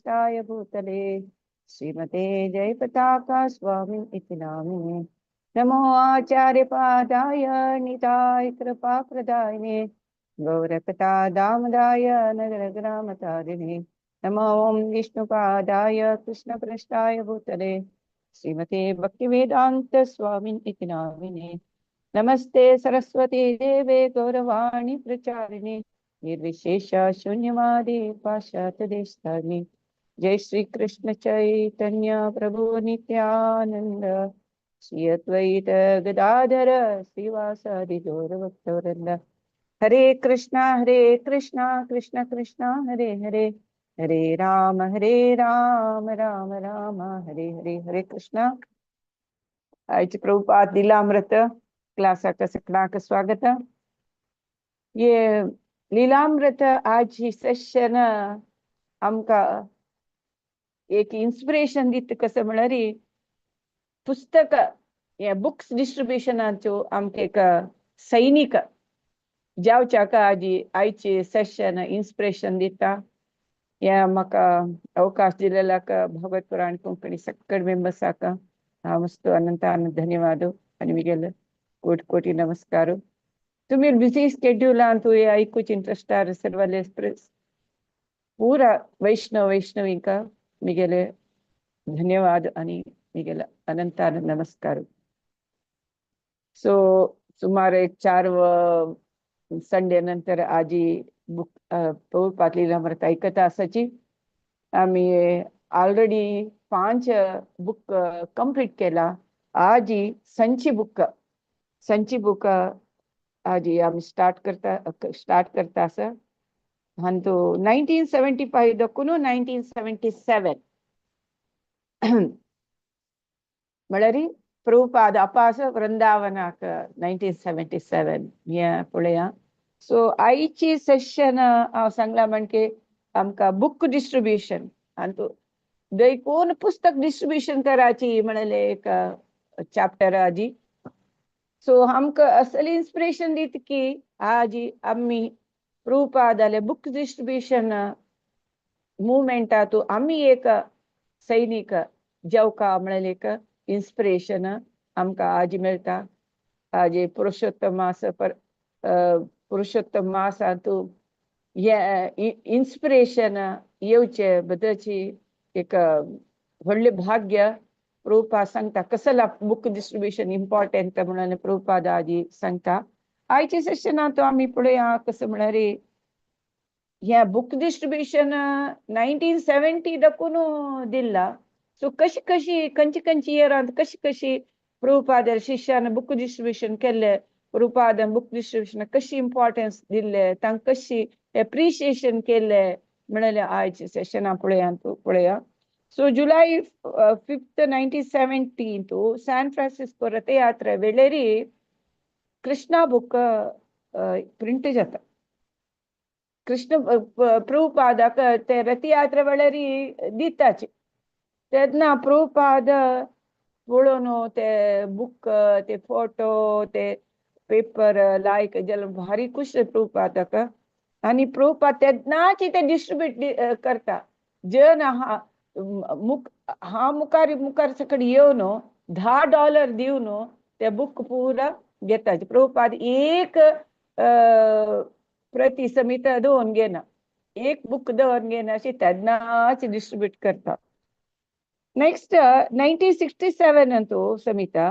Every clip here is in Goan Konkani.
कृष्णप्रेष्ठाय भूतले श्रीमते जयपताका स्वामी इति नामिने। नमो आचार्यपादाय निताय कृपाप्रदायिने गौरकथा दामदाय नगरग्रामतारिणे। नमो ॐ विष्णुपादाय कृष्णप्रेष्ठाय भूतले श्रीमते भक्तिवेदान्त स्वामिन् इति नामिने। नमस्ते सरस्वती देवे गौरवाणी प्रचारिणे निर्विशेष शून्यवादी पाश्चात्य देशतारिणे। जय श्री कृष्ण चैतन्य प्रभु नित्यानंद श्री अद्वैत गदाधर श्रीवासादि गौरभक्तवृंद। हरे कृष्णा कृष्ण कृष्णा हरे हरे, हरे राम राम राम हरे हरे। हरे कृष्णा। आयचे प्रभुपाद लीलामृत क्लासाक सगळ्यांक स्वागत। ये लीलामृत आज ही सेशन आमकां एक इन्स्पिरेशन दिता कसं म्हळ्यार पुस्तक हे बुक्स डिस्ट्रिब्युशनाच्यो आमकां एक सैनिक जावच्याक आजी आयचे सेशन इन्स्पिरेशन दिता। हे म्हाका अवकाश दिलेल्याक भगवत पुराण कोंकणी सगळे मेंबर्साक हांव मस्त अनंत अनंत धन्यवाद आनी मिगेले कोटी कोटी नमस्कार। तुमी बिझी स्केड्यूलान तूं आयकुच इंट्रस्ट सर्वले पूरा वैष्णव वैष्णवींक मिगेले धन्यवाद आनी मिगेले अनंत अनंत नमस्कार। सो सुमार एक 4 संडे नंतर आजी बुक प्रभुपाद लीलामृत ऐकता आसाची। आमी ऑलरेडी 5 बुक कंप्लीट केला। आजी संची बुक, संची बुक आजी आमी स्टार्ट करता आसा। अंतु 1975 दक्कून 1977 म्हळ्यार प्रभुपाद अपास वृंदावनाक 1977 हें पळया। सो आयची सेशन हांव सांगलां म्हणके आमकां बुक डिस्ट्रिब्युशन आनी देखून पुस्तक डिस्ट्रिब्युशन कराची म्हणलें एक चॅप्टर आजी। सो आमकां असली इन्स्पिरेशन दिता की आजी आमी प्रभुपादाले बुक डिस्ट्रिब्युशन मुवमेंटातू आमी एक सैनिक जेवका म्हणलें एक इन्स्पिरेशन आमकां आजी मेळटा। आजी पुरुषोत्तम मास पर पुरुषोत्तम मासांतू हे इन्स्पिरेशन येवचे बद्दलची एक व्हडलें भाग्य प्रभुपाद सांगता कसला बुक डिस्ट्रिब्युशन इम्पॉर्टंट म्हणून प्रभुपाद आजी सांगता। आयच्या सेशनांत आमी पळोवया कसं म्हळ्यार ह्या बुक डिस्ट्रिब्युशन 1970 दाखून दिल्ला। सो कशी कशी खंयची खंयची इयरांत कशी कशी प्रभुपाद शिष्यान बुक डिस्ट्रिब्युशन केल्ले, प्रभुपादान बुक डिस्ट्रिब्युशन कशी इम्पॉर्टन्स दिल्ले, तांकां कशी एप्रिशिएशन केल्ले म्हणलें आयच्या सेशनां पळोवया पळोवया। सो जुलय 5, 1970 सॅन फ्रांसिस्को रथयात्रा वेळेरी कृष्णा बुक प्रिंट जाता। कृष्ण प्रभुपादाक ते रथयात्रा वेळेरी दिताची तेन्ना प्रभुपाद पळोवन ते बुक ते फोटो ते पेपर लायक जाल्यार भारी खुश प्रभुपादाक आनी प्रभुपाद तेन्नाच ते डिस्ट्रिब्यूट करता। जन हा हा मुखार मुखार सकड येवन $10 दिवन ते बुक पुरा घेता। प्रभुपाद एक प्रति समित दवरून घेना, एक बुक दवरून घेना अशी तेन्नाच डिस्ट्रिब्यूट करता। नेक्स्ट 1967 अंतू समिता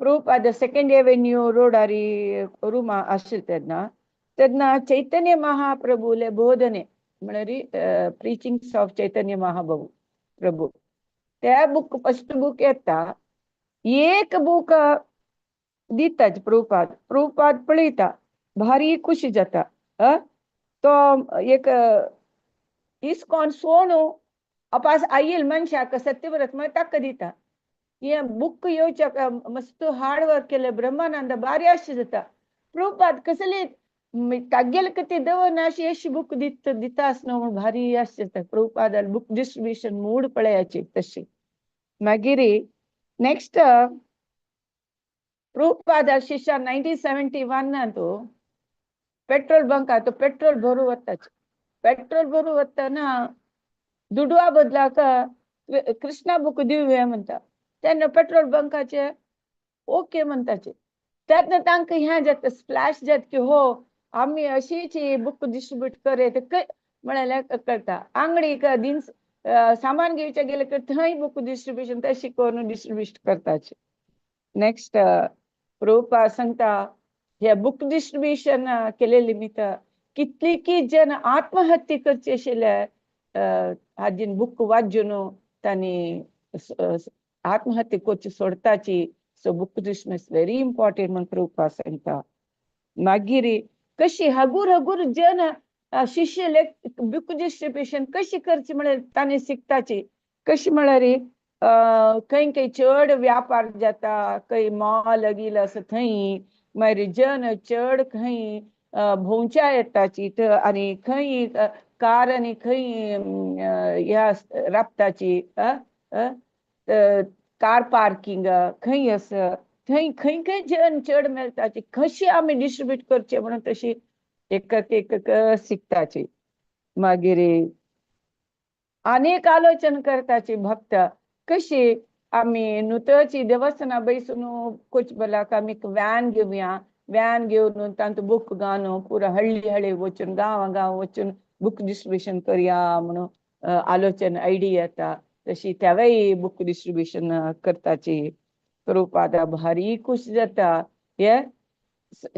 प्रभुपाद सेकंड एव्हेन्यू रोडारी रूम आशिल्ले तेन्ना तेन्ना चैतन्य महाप्रभुले बोधने म्हळ्यार प्रिचिंग्स ऑफ चैतन्य महाप्रभु प्रभु त्या बुक फर्स्ट बुक येता। एक बुक दिता प्रभुपाद, प्रभुपाद पळयता भारी खुशी जाता। तो एक इस्कॉन सोणू अपास आयल मनशाक सत्यव्रत म्हळ्यार ताका दिता। हे बुक येवच्याक मस्त हार्ड वर्क केलें ब्रह्मानंद भारी आशे जाता। प्रभुपाद कसले तागेले कती दवरना अशी अशी बुक दिता आसना म्हूण भारी आशे जाता। प्रभुपादान बुक डिस्ट्रिब्युशन मूड पळयाची तशी। मागीर नेक्स्ट प्रभुपाद शिष्या 1971 पेट्रोल बंक तो पेट्रोल भरू वताच। पेट्रोल भरू वतना दुडवा बदलाक कृष्णा बुक दिवया म्हणटा तेन्ना पेट्रोल बंकाचे ओके म्हणटाचे. तेन्ना तांकां हें जाता, स्प्लॅश जाता की हो आमी अशीच बुक डिस्ट्रिब्यूट करे म्हळ्यार कळटा. आंगडीक दिन्स सामान घेवचें गेलें की थंय बुक डिस्ट्रिब्युशन तशें करून डिस्ट्रिब्यूट करताचे. नेक्स्ट प्रभुपाद सांगता हे बुक डिस्ट्रिब्युशन केले निमित्त कितली की जन आत्महत्या करचे आशिल्ले, हाजीन बुक वाचून तांणी आत्महत्या करची सोडताची. So book distribution is very important म्हण प्रभुपाद सांगता. मागीर कशी हगूर हगूर जन शिष्य बुक डिस्ट्रिब्युशन कशी करची म्हळ्यार तांणी शिकताची. कशी म्हळ्यार खंय खंय चड व्यापार जाता, खंय मॉल गील आसा थंय, मागीर जन चड खंय भोंवच्या येताची आनी खंय कार आनी खंय ह्या राबताची, कार पार्किंग खंय आसा थंय खंय खंय जन चड मेळटाची, कशी आमी डिस्ट्रिब्यूट करचे म्हणून तशी एक एक शिकताची. मागीर अनेक आलोचन करताची भक्त कशी आमी नुतची देवस्थाना बैसून कोच बलाक आमी व्हॅन घेवया, व्हॅन घेवन तांतू बुक घालून पुरा हळ्ळी हळ्ळी वचून गांवा गांव वचून बुक डिस्ट्रिब्युशन करया म्हणून आलोचन आयडिया येता. तशी तेवय बुक डिस्ट्रिब्युशन करताची. प्रभुपादा भारी खुश जाता. हे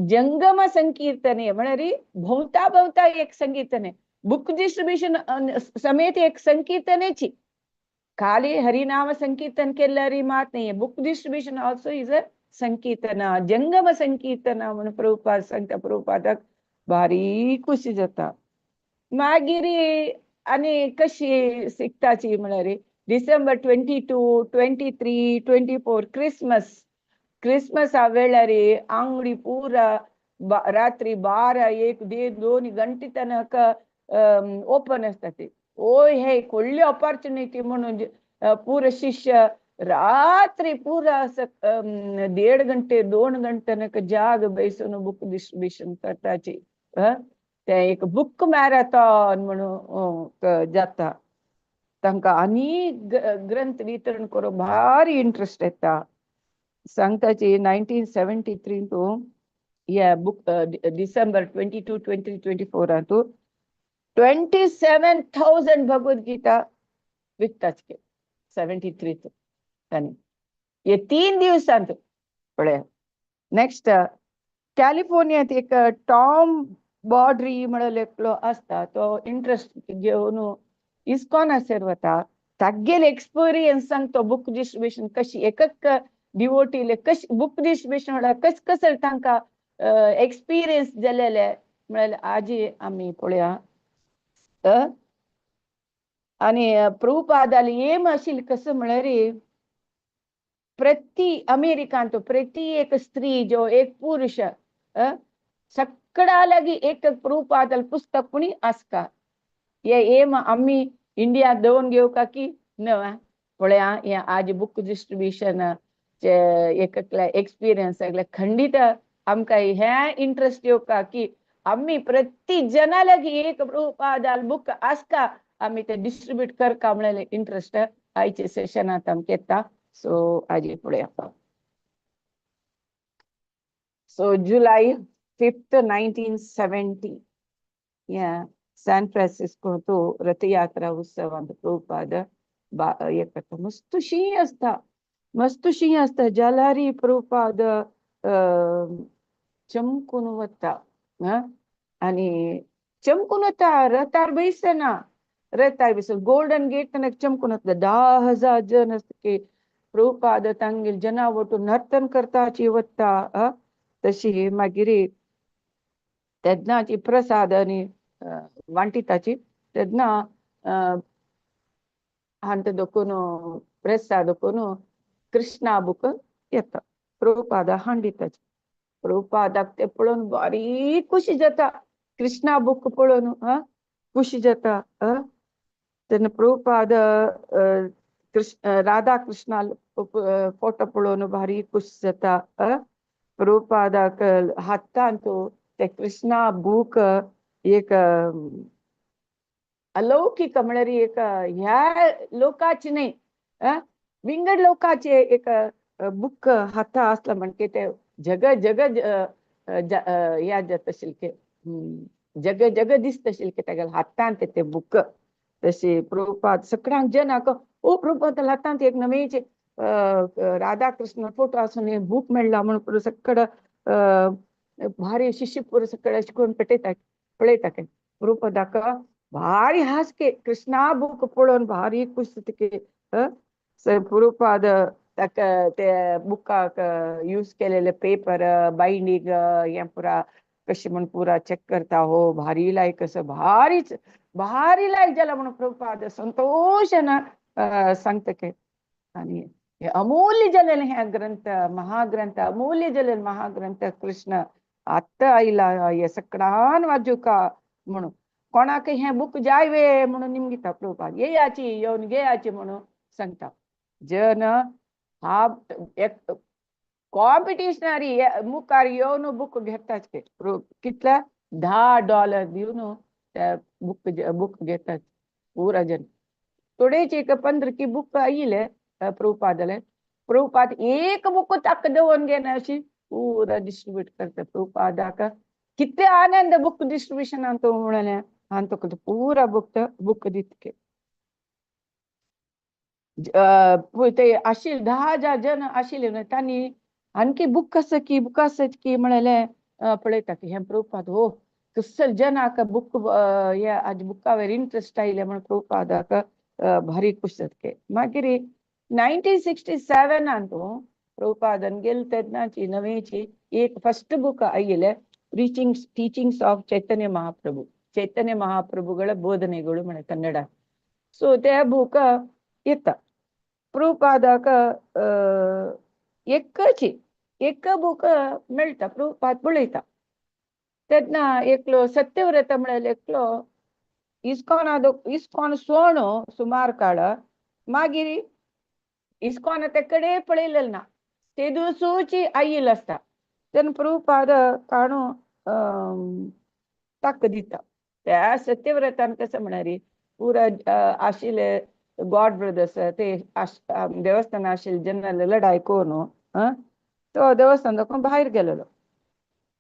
जंगम संकीर्तने म्हळ्यार भोंवता भोंवता एक संकीर्तने, बुक डिस्ट्रिब्युशन समेत एक संकीर्तनेची. खाली हरिनाम संकीर्तन केल्यार मात नाही, book distribution also is a sankirtan, जंगम संकीर्तन म्हणून प्रभुपाद सांगता. प्रभुपादाक भारी खुशी जाता. मागीर आनी कशी शिकताची म्हळ्यार डिसेंबर 22, 23, 24 क्रिसमस, क्रिसमसा वेळार आंगडी पुरा रात्री 12, 1, 1.5, 2 गंटे तनक ओपन आसता ती. ओय हे एक व्हडली ऑपॉर्च्युनिटी म्हणून पुरा शिष्य रात्री पुरा असं 1.5 घंटे 2 घंटे तनक जाग बैसून बुक डिस्ट्रिब्युशन करताची. ते एक बुक मॅरेथॉन म्हणून जाता. तांकां आनी ग्रंथ वितरण करूंक भारी इंट्रस्ट येता. सांगताची 1973 तूं ह्या बुक डिसेंबर 22, 23, 24 27,000 भगवद्गीता विकताच 73 तांणी हे 3 दिवसांत पळया. नेक्स्ट कॅलिफोर्नियात एक टॉम बॉड्री म्हणून एकलो आसता, तो इंट्रस्ट घेवन इस्कॉनाचेर वता. तागेले एक्सपिरियन्स सांगतो बुक डिस्ट्रिब्युशन कशी एक डिवोटीले कशी बुक डिस्ट्रिब्युशन म्हळ्यार कस कसं तांकां एक्सपिरियन्स जालेले म्हळ्यार आजी आमी पळया. आनी प्रभुपादाले एम आशिल्ली कसं म्हळ्यार प्रति अमेरिकांत प्रति एक स्त्री जो एक पुरुष सगळा लागी एक प्रभुपादाले पुस्तक पुणी आसका. हे एम आमी इंडिया दवरून घेवका की न पळया. हे आज बुक डिस्ट्रिब्युशन एक एक्सपिरियन्स सगळे खंडीत आमकां हे इंट्रस्ट येवका की आमी प्रति जना लागी एक प्रभुपादाल बुक आसका, आमी ते डिस्ट्रिब्यूट करका म्हणलें इंट्रस्ट आयच्या सेशनांत आमकां येता. सो आजी पळया. सो जुलय 5, 1970 ह्या सॅन फ्रांसिस्को तो रथयात्रा उत्सवांत प्रभुपाद हे करता. मस्त शीं आसता, मस्त शीं आसता. जाल्यार प्रभुपाद चमकून वता आनी चमकून वता रथार बैसना, रथार बैसून गोल्डन गेट तनक चमकून वता. 10,000 जन आसता की प्रभुपाद तांगेर जना वटून नर्तन करताची वता. तशी मागीर तेन्नाची प्रसाद आनी वांटिताची तेन्ना हांत दोकून प्रसाद करून कृष्णा बुक येता. प्रभुपादा हांडिताची. प्रभुपादाक ते पळोवन बारी खुशी जाता. कृष्णा बुक पळोवन खुशी जाता. तेन्ना प्रभुपाद कृष्ण राधा कृष्णा फोटो पळोवन भारी खुश जाता. प्रभुपादाक हातांत ते कृष्णा बूक एक अलौकिक म्हळ्यार एक ह्या लोकाची न्ही, विंगड लोकाचे एक बुक हाता आसला म्हणके ते जग जग याद जाता शिल्के, जग जग दिसता शिल्के तेगेले हातांत ते बुक. तशी प्रभुपाद सगळ्यांक जनाक ओ प्रभुपाद हातांत एक नवेचे राधा कृष्ण फोटो आसून बूक मेळ्ळा म्हणून सगळं भारी शिष्य पुरो सगळं अशें करून पेटयता पळयता. प्रभुपादाक भारी हासके कृष्णा बूक पळोवन भारी खुश जाता. प्रभुपाद ताका ते बुकाक यूज केलेले पेपर बायंडींग हें पुरा कशें म्हण पुरा चेक करता. हो भारी लायक असो भारीच भारी लायक जाला म्हणून प्रभुपाद संतोशान सांगता की. आनी हे अमूल्य जालेले हे ग्रंथ महाग्रंथ, अमूल्य जालेले महाग्रंथ कृष्ण आतां आयला हे सगळ्यान वाजुका म्हणून कोणाक हें बूक जाय वे म्हणून निमगिता प्रभुपाद, येयाची येवन घेयाची म्हणून सांगता. जन हा एक कॉम्पिटिशनरी मुखार येवन बूक घेताच. कितल्या $10 दिवन त्या बुक बुक घेतात पुरा जन. थोडेच एक 15 की बुक आयिल्ले प्रभुपादाले. प्रभुपाद एक बुक ताका दवरून घेना अशी पुरा डिस्ट्रीब्यूट करता. प्रभुपादाक कितले आनंद बुक डिस्ट्रीब्युशनान तो म्हणलें हांवें तुका पुरा बुक बुक दितके. ते आशिल्ले 10,000 जन आशिल्ले न्हय तांणी आणखी बुक आसा की बुक आसा की म्हणलें पळयता की हें प्रभुपाद हो कसल जनाक बुक हे आज बुकावेर इंट्रस्ट आयले म्हण प्रभुपादाक भारी खुश जाता. मागीर 1967 प्रभुपादान गेले तेन्नाची नवेची एक फस्ट बुक ಆಯಿಲೆ preachings teachings of Chaitanya Mahaprabhu, Chaitanya ಮಹಾಪ್ರಭುಗಳ ಬೋಧನೆಗಳು ಮನೆ ಕನ್ನಡ. ಸೊ ते ಬುಕ್ येता ಪ್ರಭುಪಾದಾಕ एकची एक बूक मेळटा. प्रभुपाद पळयता तेन्ना एकलो सत्यव्रत म्हळ्यार एकलो इस्कॉन इस्कॉन सोण सुमार काळ मागीर इस्कॉन ते कडे पळयलें ना ते दिवसूची आयिल्लो आसता. तेन्ना प्रभुपाद काणू ताका दिता. त्या सत्यव्रतान कसं म्हळ्यार पुरा आशिल्ले गॉड ब्रदर्स ते देवस्थान आशिल्ले जनरल लढाई करून तो देवस्थान दाखोवन भायर गेलेलो.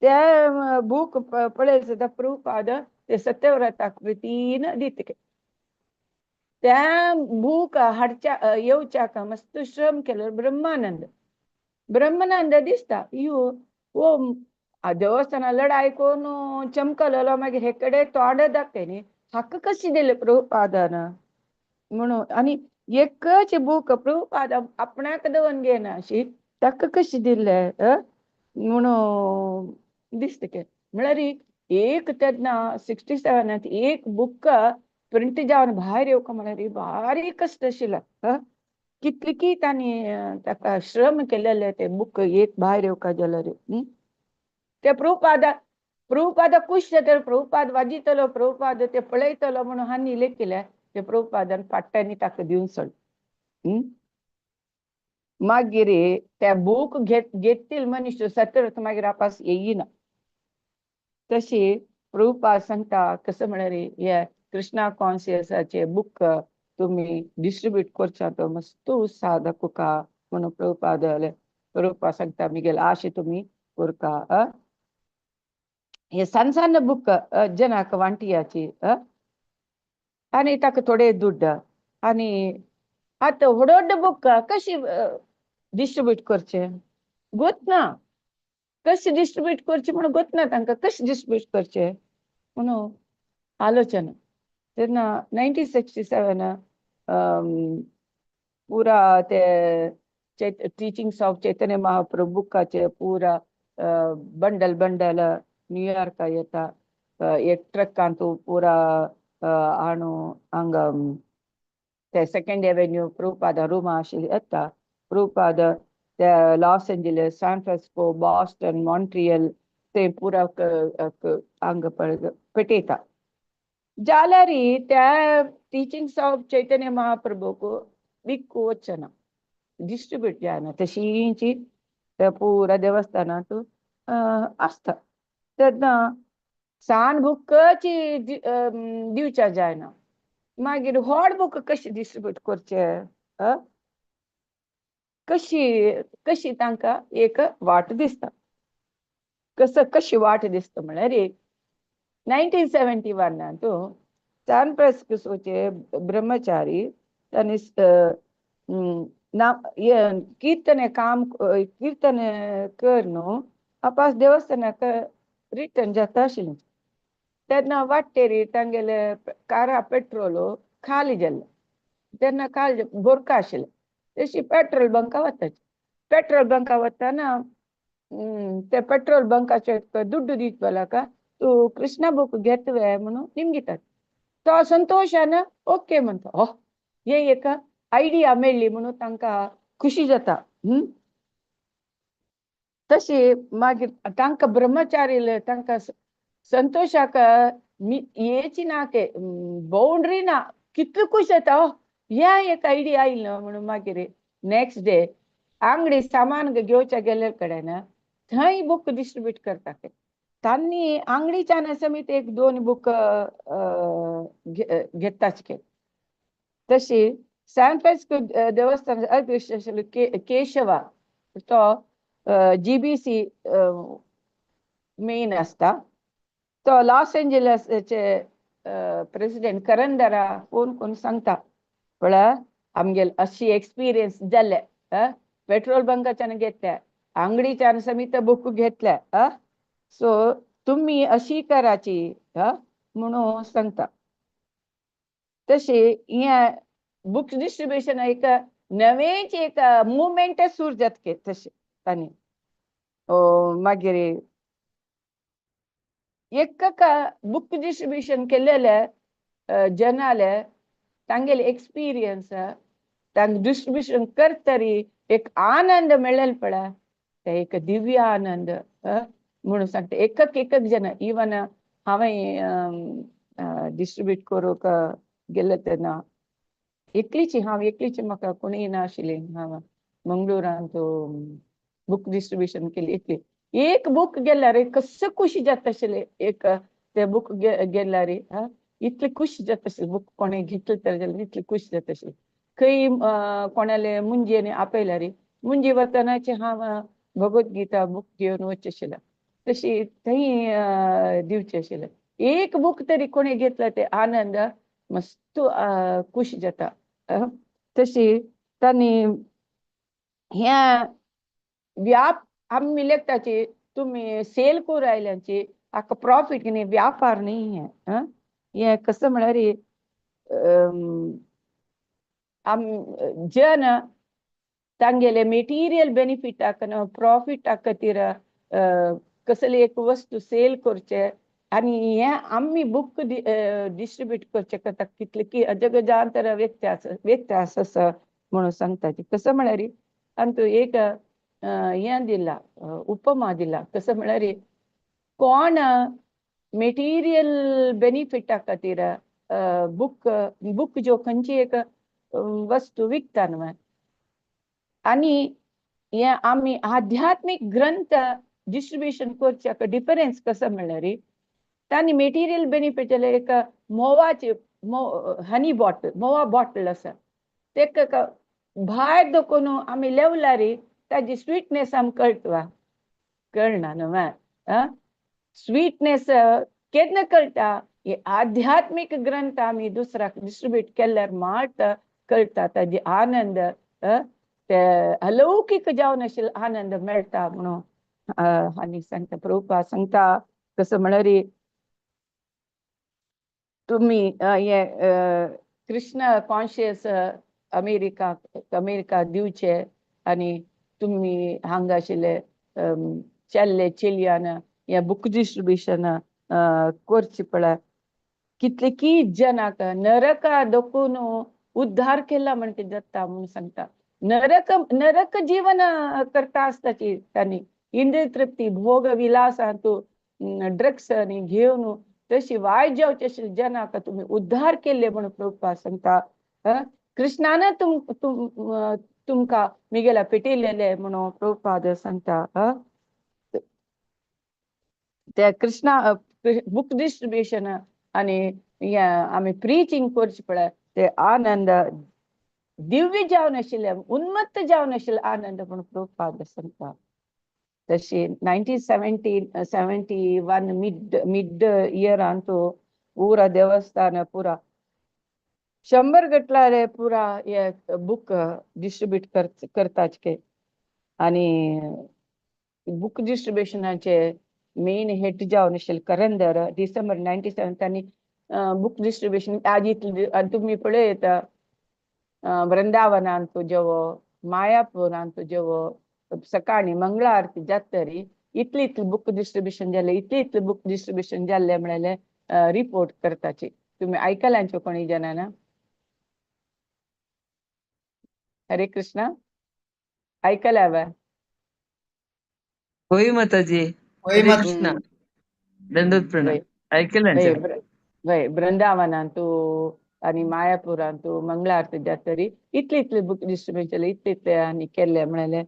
त्या बूक पळयले सुद्दां प्रभुपाद ते सत्यव्रताक प्रितीन दिता. त्या बूक हाडच्या येवच्याक मस्त श्रम केलो ब्रह्मानंद. ब्रह्मानंद दिसता यो ओ देवस्थाना लढाई करून चमकलेलो मागीर हे कडे तोंड दाखय न्ही हाका कशी दिले प्रभुपादान म्हणून. आनी एकच बूक प्रभुपाद आपणाक दवरून घेना अशी ताका कशी दिल्ले म्हणून दिसता. म्हळ्यार एक तेन्ना 67 एक बुक प्रिंट जावन भायर येवका म्हळ्यार भारी कश्ट आशिल्लो. कितले की तांणी ताका श्रम केलेले ते बुक एक भायर येवका जाल्यार. ते प्रभुपादा प्रभुपादा खुश जातलो, प्रभुपाद वाजितलो, प्रभुपाद ते पळयतलो म्हणून हांणी लेखिल्लें ते प्रभुपादान फाटल्यान ताका दिवन सोड. मागीर त्या बूक घेतील मनीस सत्यव्रत मागीर आपस येयना. तशी प्रभुपाद सांगता कसं म्हळ्यार हे कृष्णा कॉन्शियसाचे बुक तुम्ही डिस्ट्रीब्यूट करचा तो मस्त उत्साह दाखोवका म्हणून प्रभुपाद प्रभुपाद सांगता मिगेल आशे तुम्ही करका. हे सಣ್ಣ सಣ್ಣ बुक जनाक वांटियाची आनी ताका थोडे दुड्ड. आनी आतां व्हड व्हड बुक कशी डिस्ट्रीब्यूट करचे गोत ना, कशें डिस्ट्रीब्यूट करचे म्हणून गोत ना तांकां कशें डिस्ट्रीब्यूट करचे म्हणून आलोचना. तेन्ना 1967 पुरा ते टीचिंग्स ऑफ चैतन्य महाप्रभु बुकाचे पुरा बंडल बंडल न्यूयॉर्का येता. एक ट्रकांतू पुरा हाणू हांगा ते सेकंड एव्हेन्यू प्रभुपादा रुमा आशिल्ली येता. प्रभुपाद ते Los Angeles, San Francisco, Boston, Montreal ते पुरा हांगा पेटयता. जाल्यार त्या टीचिंग्स ऑफ चैतन्य महाप्रभूक विक्कू वचना, डिस्ट्रीब्यूट जायना तशींची त्या पुरा देवस्थानांत आसता. तेन्ना सान बुकची दिवच्या जायना. मागीर व्हड बूक कशी डिस्ट्रिब्यूट करचे, कशी कशी तांकां एक वाट दिसता, कसं कशी वाट दिसता म्हळ्यार 1971 सॅन फ्रान्सिस्कोचे ब्रह्मचारी तांणी ना कीर्तन काम कीर्तन करून आपास देवस्थानाक रिटर्न जाता आशिल्लें. तेन्ना वाटेर तांगेले कारा पेट्रोल खाली जाल्लें, तेन्ना खाली बोरका आशिल्लें. तशी पेट्रोल बंका वताची, पेट्रोल बंका वतना ते पेट्रोल बंकाचे दुड्डू दीत का तूं कृष्णा बूक घेतवे म्हणून निमगितात. तो संतोशान ओके म्हणटा, हो हे एक आयडिया मेळ्ळी म्हणून तांकां खुशी जाता. तशी मागीर तांकां ब्रह्मचारी तांकां संतोशाक येची ना के बाउंड्री ना, कितली खुश जाता, हो ह्या एक आयडिया आयलो म्हणून. मागीर नेक्स्ट डे आंगडी सामान घेवच्या गेल्ले कडेन थंय बूक डिस्ट्रिब्यूट करता. तांणी आंगडीच्यान समेत एक दोन बूक घेताच के. तशी सॅन फ्रान्सिस्को देवस्थान अध्यक्ष आशिल्लो केशवा, तो GBC main आसता, तो लॉस एंजलसचे प्रेसिडेंट करंदरा फोन करून सांगता, पळय आमगेले अशी एक्सपिरियन्स जाल्ले, पेट्रोल बंकाच्यान घेतल्या, आंगडीच्यान समेत बूक घेतल्या, सो तुम्ही अशी कराची म्हणून सांगता. तशी हें बुक डिस्ट्रिब्युशन एक नवेंच एक मुवमेंटच सुरू जाता तशें तांणी. मागीर एक बुक डिस्ट्रिब्युशन केलेले जनाले तांगेले एक्सपिरियन्स तांकां डिस्ट्रिब्युशन करतरी एक आनंद मेळ्ळें पळय, ते एक दिव्य आनंद म्हणून सांगता. एक एक जन इवन हांवें डिस्ट्रिब्यूट करूंक गेल्लें तेन्ना एकलीची, हांव एकलीची, म्हाका कोणूय नाशिल्ली. हांव मंगळुरांत बुक डिस्ट्रिब्युशन केली एकली. एक बूक गेल्यार कसं खुशी जाता आशिल्लें, एक ते बूक गेल्यार इतले खुशी जाता आशिल्लें, बूक कोणें घेतलें तर जाल्यार इतले खुशी जाता आशिल्लें. खंय कोणाले मुंजेन आपयल्यार मुंजी वतनाचे हांव भगवत गीता बूक घेवन वचचें आशिल्लें, तशी थंय दिवचें आशिल्लें. एक बूक तरी कोणें घेतला ते आनंद मस्त खुशी जाता. तशी तांणी ह्या व्याप आमी लेखताची तुमी सेल करून आयल्यांची हाका प्रॉफीट न्ही, व्यापार न्ही हें. हें कसं म्हळ्यार आम जन तांगेले मेटिरियल बेनिफिटाक प्रॉफिटा खातीर कसली एक वस्तू सेल करचे आनी हें आमी बूक डिस्ट्रिब्यूट करचे करता कितले की अजगजांतर व्यत्यास व्यत्यास आसा म्हणून सांगता. कसं म्हळ्यार आनी तूं एक हें दिला, उपमा दिला, कसं म्हळ्यार कोण मेटिरियल बेनिफिटा खातीर बुक बुक ज्यो खंयची एक वस्तू विकता न्हय, आनी हें आमी आध्यात्मीक ग्रंथ डिस्ट्रिब्युशन करच्याक डिफरन्स कसो म्हळ्यार तांणी मेटिरियल बेनिफीट जाल्यार एक म्होंवाची हनी बॉटल, म्होंवा बॉटल आसा, तेका भायर दखून आमी लेवल्यार ताजी स्वीटनेस आमकां कळटा, कळना न्हय? स्वीटनेस केन्ना कळटा? हे आध्यात्मीक ग्रंथ आमी दुसऱ्याक डिस्ट्रिब्यूट केल्यार मात कळटा ताजी आनंद, ते अलौकीक जावन आशिल्लो आनंद मेळटा म्हणून आनी सांगता. प्रभुपाद सांगता कसं म्हळ्यार तुमी हे कृष्ण कॉन्शियस अमेरिका अमेरिका दिवचे आनी तुमी हांगा आशिल्ले चेल्ले चेलयान हे बुक डिस्ट्रिब्युशन करचे पळय, कितले की जनाक नरका दखून उद्धार केला म्हणटे जाता म्हणून सांगता. नरक नरक जीवन करता आसताची तांणी इंद्रिय तृप्ती भोग विलासांतू ड्रग्स आनी घेवन तशी वायट जावचे आशिल्ले जनाक तुमी उद्धार केल्ले म्हणून प्रभुपाद सांगता. कृष्णान तुम तुम तुमकां मिगेला पेटयलेले म्हणून प्रभुपाद सांगता. ते कृष्णा बुक डिस्ट्रिब्युशन आनी आमी प्रिचींग करचें पळय ते आनंद दिव्य जावन आशिल्ले, उन्मत्त जावन आशिल्ले आनंद म्हणून प्रभुपाद सांगता. तशी 1971 mid इयरांतू पुरा देवस्थान पुरा 100 गटलारे पुरा हे बुक डिस्ट्रीब्यूट करताचे. आनी बुक डिस्ट्रिब्युशनाचे मेन हेड जावन आशिल्ले करंदर डिसेंबर 97 तांणी बुक डिस्ट्रिब्युशन आज इतले. आनी तुमी पळयत वृंदावनांतू जेवो, मायापुरांतू जेवो, सकाळी मंगळा आरती जातरी इतली इतली बुक डिस्ट्रिब्युशन जालें, इतली इतली बुक डिस्ट्रिब्युशन जाल्लें म्हणलें रिपोर्ट करताची. तुमी आयकल्यांचे कोणी जाणां? हरे कृष्णा, आयकल्या वे? होय माताजी. होय. हरे कृष्णा, दंडवत प्रणाम. आयकल्यांचे. वय, वृंदावनांतू आनी मायापुरांतू मंगळा आरती जातरी इतली इतली बुक डिस्ट्रिब्युशन जालें, इतले इतले आनी केल्ले म्हणलें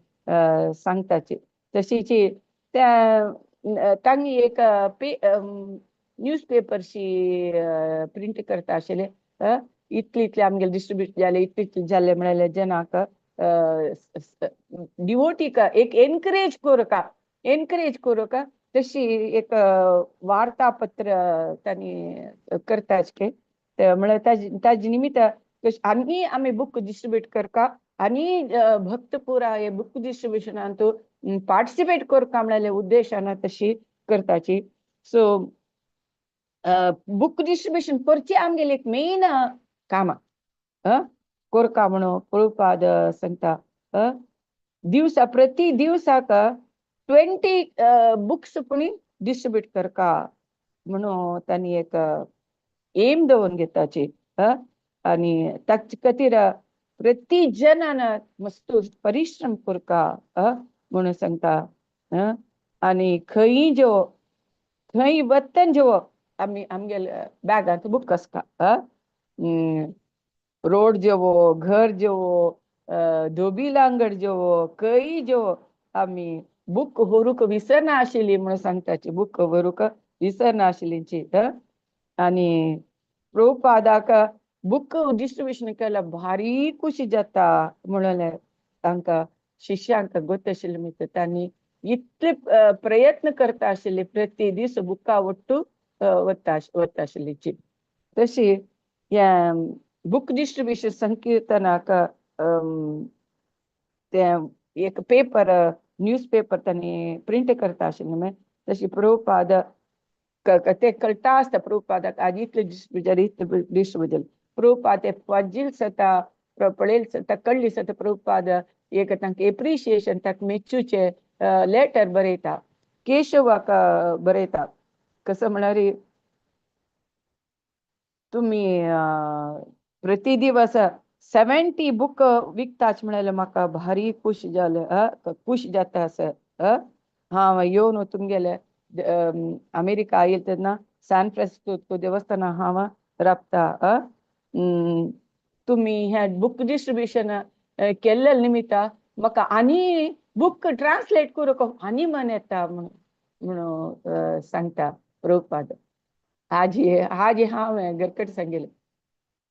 सांगताची. तशीची त्या तांणी एक न्यूज पेपरशी प्रिंट करता आशिल्ले, इतले इतले आमगेले डिस्ट्रिब्यूट जाले, इतले इतले जाले म्हणलें जनाक डिवोटीक एक एनकरेज करूका, एनकरेज करूका तशी एक वार्तापत्र तांणी करताचे. म्हळ्यार ताजे निमित्त आनी आमी बुक डिस्ट्रिब्यूट करका आनी भक्त पुरा हे बुक डिस्ट्रिब्युशनांतू पार्टिसिपेट करका म्हणलें उद्देशान तशी करताची. सो बुक डिस्ट्रिब्युशन करची आमगेली एक मेन कामां करका म्हणून प्रभुपाद सांगता. दिवसा प्रति दिवसाक 20 बुक्स पुणी डिस्ट्रिब्यूट करका म्हणून तांणी एक एम दवरून घेताची. आनी ताचे खातीर प्रति जनान मस्त परिश्रम करका म्हणून सांगता. आनी खंय जो खंय वतन जो आमी आमगेले बॅगांत बुक आसता, रोड जेवो, घर जेवो, धोबी लांगड जेवो, खंय जेवो आमी बुक व्हरूंक विसरना आशिल्ली म्हणून सांगताची. बुक व्हरूंक विसरना आशिल्लीची. आनी प्रभुपादाक बुक डिस्ट्रिब्युशन केल्यार भारी खुशी जाता म्हणलें तांकां शिष्यांक गोत आशिल्लें मित्र. तांणी इतले प्रयत्न करता आशिल्ले, प्रति दीस बुका ಒಟ್ಟು वता वता आशिल्लीची. तशी ह्या बुक डिस्ट्रिब्युशन संकीर्तनाक तें एक पेपर न्यूज पेपर तांणी प्रिंट करता आशिल्लें. तशी प्रभुपाद ते कळटा आसता प्रभुपादाक आज इतले डिस्ट्रिब्युशन इतले डिस्ट्रिब्युशन. प्रभुपाद ते फजील सता पळयल सता कळ्ळी सता प्रभुपाद एक तांकां एप्रिशिएशन ताका मेच्चूचे लेटर बरयता, केशवाक बरयता. कसं म्हळ्यार तुमी प्रति दिवस 70 बुक विकताच म्हणल्यार म्हाका भारी खुश जालें, खुश जाता असं. हांव येवन तुमगेले अमेरिका आयल तेन्ना सॅन फ्रान्सिस्को देवस्थाना हांव राबता. तुमी हें बुक डिस्ट्रिब्युशन केल्ले निमित्ता म्हाका आनी बुक ट्रान्सलेट करूंक आनी मन येता म्हणून म्हणून सांगता प्रभुपाद. आजी आजी हांवें घरकडे सांगिल्लें,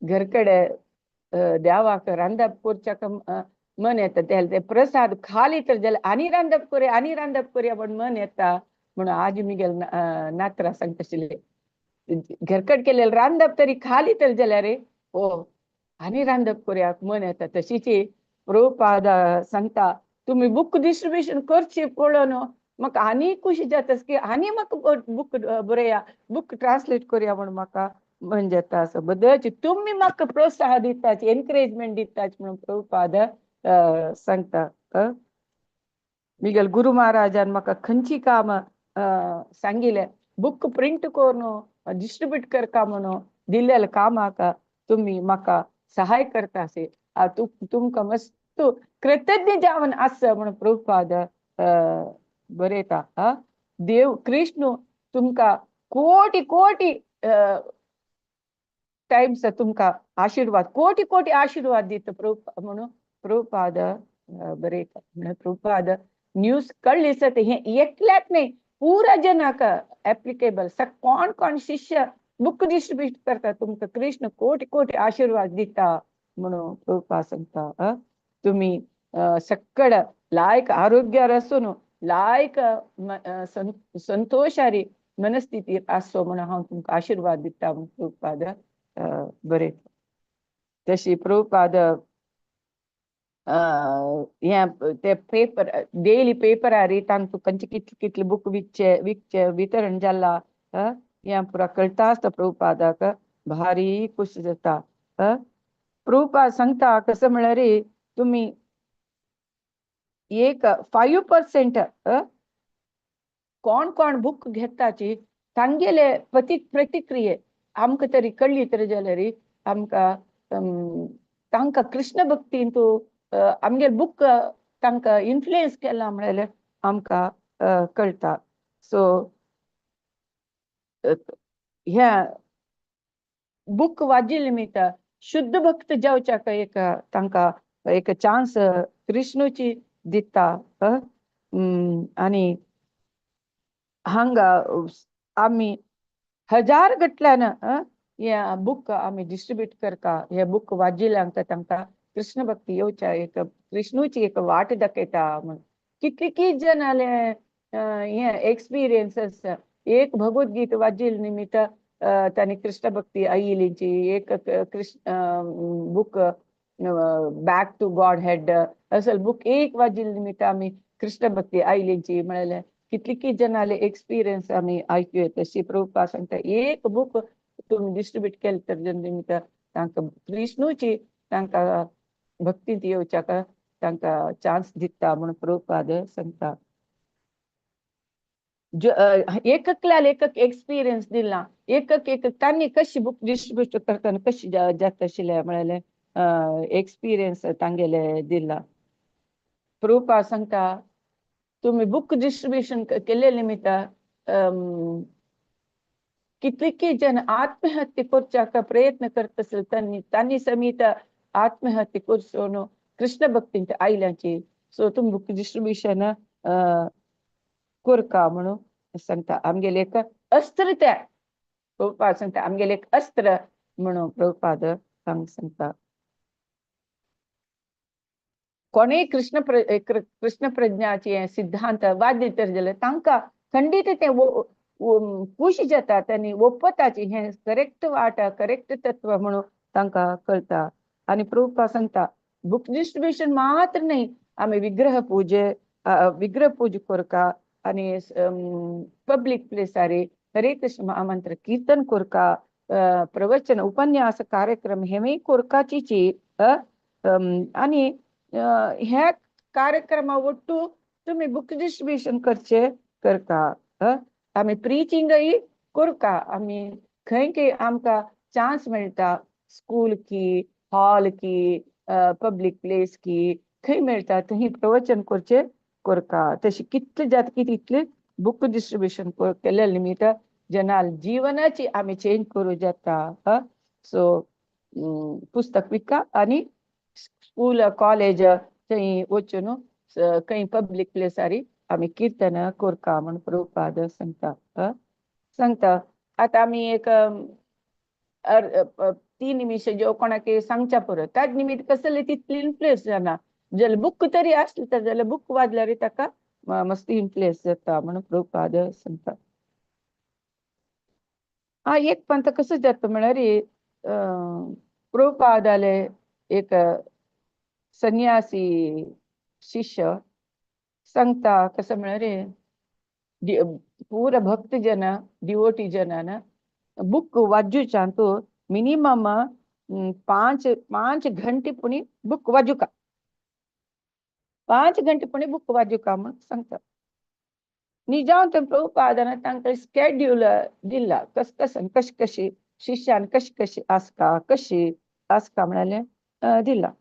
घरकडे देवाक रांदप करच्याक मन येता, ते प्रसाद खाली तर जाल्यार आनी रांदप करया आनी रांदप करया म्हण मन येता म्हणून आजी मिगेल नात्रा सांगता आशिल्ले. घरकड केलेलं रांदप तरी खाली तर जाल्यार रे ओ आनी रांदप करया मन येता. तशीची प्रभुपाद सांगता तुमी बुक डिस्ट्रिब्युशन करची पळोवन म्हाका आनी खुशी जाता की आनी म्हाका बुक बरया बुक ट्रान्सलेट करया म्हूण म्हाका मन जाता. असो बदलची तुमी म्हाका प्रोत्साहन दिताची, एनकरेजमेंट दिताची म्हणून प्रभुपाद सांगता. मिगेल गुरु महाराजान म्हाका खंयची काम सांगिल्लें बुक प्रिंट करून डिस्ट्रिब्यूट करका म्हणून दिल्लें कामाक तुमी म्हाका सहाय करता अशें तुमकां मस्त कृतज्ञ जावन आसा म्हणून प्रभुपाद बरयता. देव कृष्ण तुमकां कोटी कोटी टायम्स तुमकां आशिर्वाद कोटी कोटी आशिर्वाद दिता प्रभु म्हणून प्रभुपाद बरयता. म्हणून प्रभुपाद न्यूज कळ्ळी सत हें एकल्याक न्ही पुरा जनाक एप्लिकेबल. कोण कोण शिष्य बुक डिस्ट्रीब्यूट करता तुमकां कृष्ण कोटी कोटी आशिर्वाद दिता म्हणून प्रभुपाद सांगता. तुमी सक्कड लायक आरोग्यार आसून लायक संतोशारी मनस्थितीर आसचो म्हणून हांव तुमकां आशिर्वाद दिता म्हणून प्रभुपाद बरयता. तशी प्रभुपाद हें ते पेपर डेली पेपरार तांकां खंयचे कितले कितले बुक विकचे विकचे वितरण जाला हें पुरा कळटा आसता प्रभुपादाक भारी खुश जाता. प्रभुपाद सांगता कसं म्हळ्यार तुमी एक 5% कोण कोण बुक घेताची तांगेले प्रतिक्रिये आमकां तरी कळ्ळी तर जाल्यार आमकां तांकां कृष्ण भक्तीन तूं आमगेले बुक तांकां इन्फ्लुयन्स केला म्हळ्यार आमकां कळटा. सो ह्या बुक वाजिल्ले निमित्त शुद्ध भक्त जावच्याक एक तांकां एक चान्स कृष्णूची दिता. आनी हांगा आमी हजार गटल्यान हे बुक आमी डिस्ट्रीब्यूट करता. हे बुक वाजिल्ल्यांक तांकां कृष्ण भक्ती येवच्या एक कृष्णूची एक वाट दाखयता म्हण कितली जनाले हे एक्सपिरियन्सीस. एक भगवद्गीता वाजिल्ले निमित्त तांणी कृष्ण भक्ती आयिल्लीची एक Krishna book back to Godhead असल बुक एक वाजिल्ले निमित्त आमी कृष्ण भक्ती आयिल्लीची म्हळ्यार कितली जनाले एक्सपिरियन्स आमी आयकू येता. तशी प्रभुपाद सांगता एक बुक तुमी डिस्ट्रीब्यूट केलें तर निमित्त तांकां कृष्णूची तांकां भक्तींत येवच्याक तांकां चान्स दिता म्हणून प्रभुपाद सांगता. एककल्याक एकक एक्सपिरियन्स दिला एकक एक तांणी कशी बुक डिस्ट्रीब्यूट करतना कशी जाता आशिल्लें म्हळ्यार एक्सपिरियन्स तांगेले दिला. प्रभुपाद सांगता तुमी बुक डिस्ट्रीब्युशन केल्ले निमित्त कितले जन आत्महत्या करच्याक प्रयत्न करता आसले तांणी तांणी समीत आत्महत्या करचो कृष्ण भक्तींत आयल्याची. सो तुमी बुक डिस्ट्रीब्युशन करका म्हणून सांगता. आमगेले एक अस्त्र त्या प्रभुपाद सांगता आमगेले एक अस्त्र म्हणून प्रभुपाद सांगता. कोणेय कृष्ण कृष्ण प्रज्ञाचे सिद्धांत वाद्य तर जाल्यार तांकां खंडीत तें खुश जातात आनी ओपताची हें करेक्ट वाट करेक्ट तत्व म्हणून तांकां कळटा. आनी प्रभुपाद सांगता बुक डिस्ट्रीब्युशन मात्र न्हय आमी विग्रह पूजे विग्रह पूजा करका आनी पब्लीक प्लेसार हरे कृष्ण महामंत्र कीर्तन करका प्रवचन उपन्यास कार्यक्रम हेवूय करकाचीची. आनी ह्या कार्यक्रमा ಒಟ್ಟು तुमी बुक डिस्ट्रीब्युशन करचे करका. आमी प्रिचिंगय करका. आमी खंय खंय आमकां चान्स मेळटा स्कूल की हॉल की पब्लीक प्लेस की खंय मेळटा थंय प्रवचन करचे करका. तशें कितले जाता की तितले बुक डिस्ट्रीब्युशन केल्ले निमित्त जनाल जिवनाची आमी चेंज करूं जाता. सो पुस्तक विका आनी स्कूल कॉलेज थंय वचून खंय पब्लीक प्लेसारी आमी किर्तन करका म्हण प्रभुपाद सांगता. सांगता आतां आमी एक 3 निमिश ज्यो कोणाक सांगच्या पुरो ताज निमित्त कसले तितली इन्फ्लुयन्स जाना. जाल्यार बुक तरी आसली तर जाल्यार बुक वाचल्यार ताका मस्त इन्फ्लुयन्स जाता म्हणून प्रभुपाद सांगता. हा एक पंथ कसो जाता म्हळ्यार प्रभुपादाले एक संन्यासी शिष्य सांगता कसं म्हळ्यार पूरा भक्त जन डिवोटी जनान बुक वाचूच्यान मिनिमम 5 घंटे पुणी बुक वाजूका 5 घंटे पुणी बुक वाजूका म्हणून सांगता. निजावन ते प्रभुपादान तांकां स्केड्यूल दिला कस कस कशी कशी शिष्यान कशी कशी आसका कशी आसका म्हळ्यार दिला.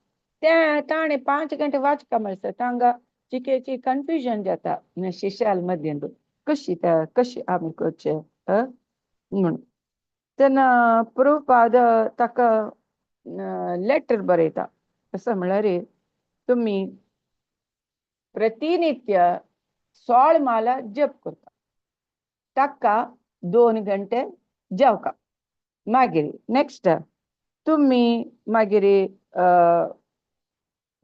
त्या ताणें 5 घंटे वाचका म्हळ्यार तांकां चिकेची कन्फ्युजन जाता शिष्याल मध्यें कशी कशी आमी करचें म्हणून. तेन्ना प्रभुपाद ताका लेटर बरयता कसं म्हळ्यार तुमी प्रतिनित्य 16 माला जप करता ताका 2 घंटे जेवका. मागीर नेक्स्ट तुमी मागीर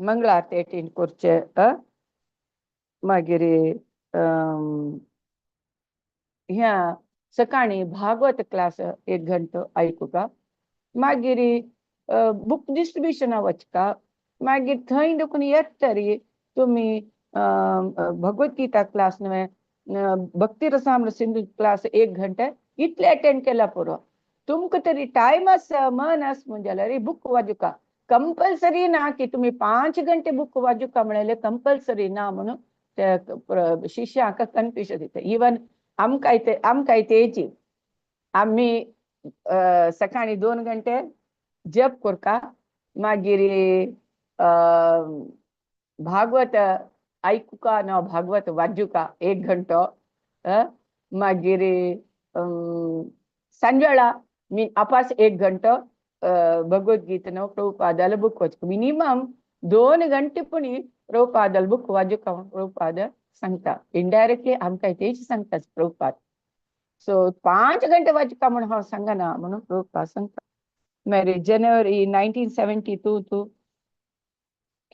मंगळ आरती अटेंड करचे. मागीर ह्या सकाळी भागवत क्लास एक घंटो आयकुका. मागीर बुक डिस्ट्रिब्युशना वचका. मागीर थंय देखून येत तरी तुमी भगवद्गीता क्लास न्हय भक्ती रसामृत सिंधू क्लास एक घंटे इतले अटेंड केला पुरो. तुमकां तरी टायम आसा मन आसा म्हण जाल्यार बुक वाजुका. कंपल्सरी ना की तुमी 5 घंटे बुक वाजुका म्हणलें कंपल्सरी ना म्हणून ते शिष्यांक कन्फ्युजन दिता. इवन आमकां तेची आमी सकाळी 2 घंटे जप करका, मागीर भागवत आयकुका ना भागवत वाजुका 1 घंटो. मागीर सांजवेळा मी आपास 1 घंटो भगवद्गीता न्हू प्रभुपादाल बुक वाचका. मिनिमम 2 घंटे पुणी प्रभुपादाल बुक वाजुका प्रभुपाद सांगता. इनडायरेक्टली आमकां तेच सांगता प्रभुपाद. सो 5 घंटे वाचका म्हणून हांव सांगना म्हणून प्रभुपाद सांगता. मागीर जानेवारी 1972 तूं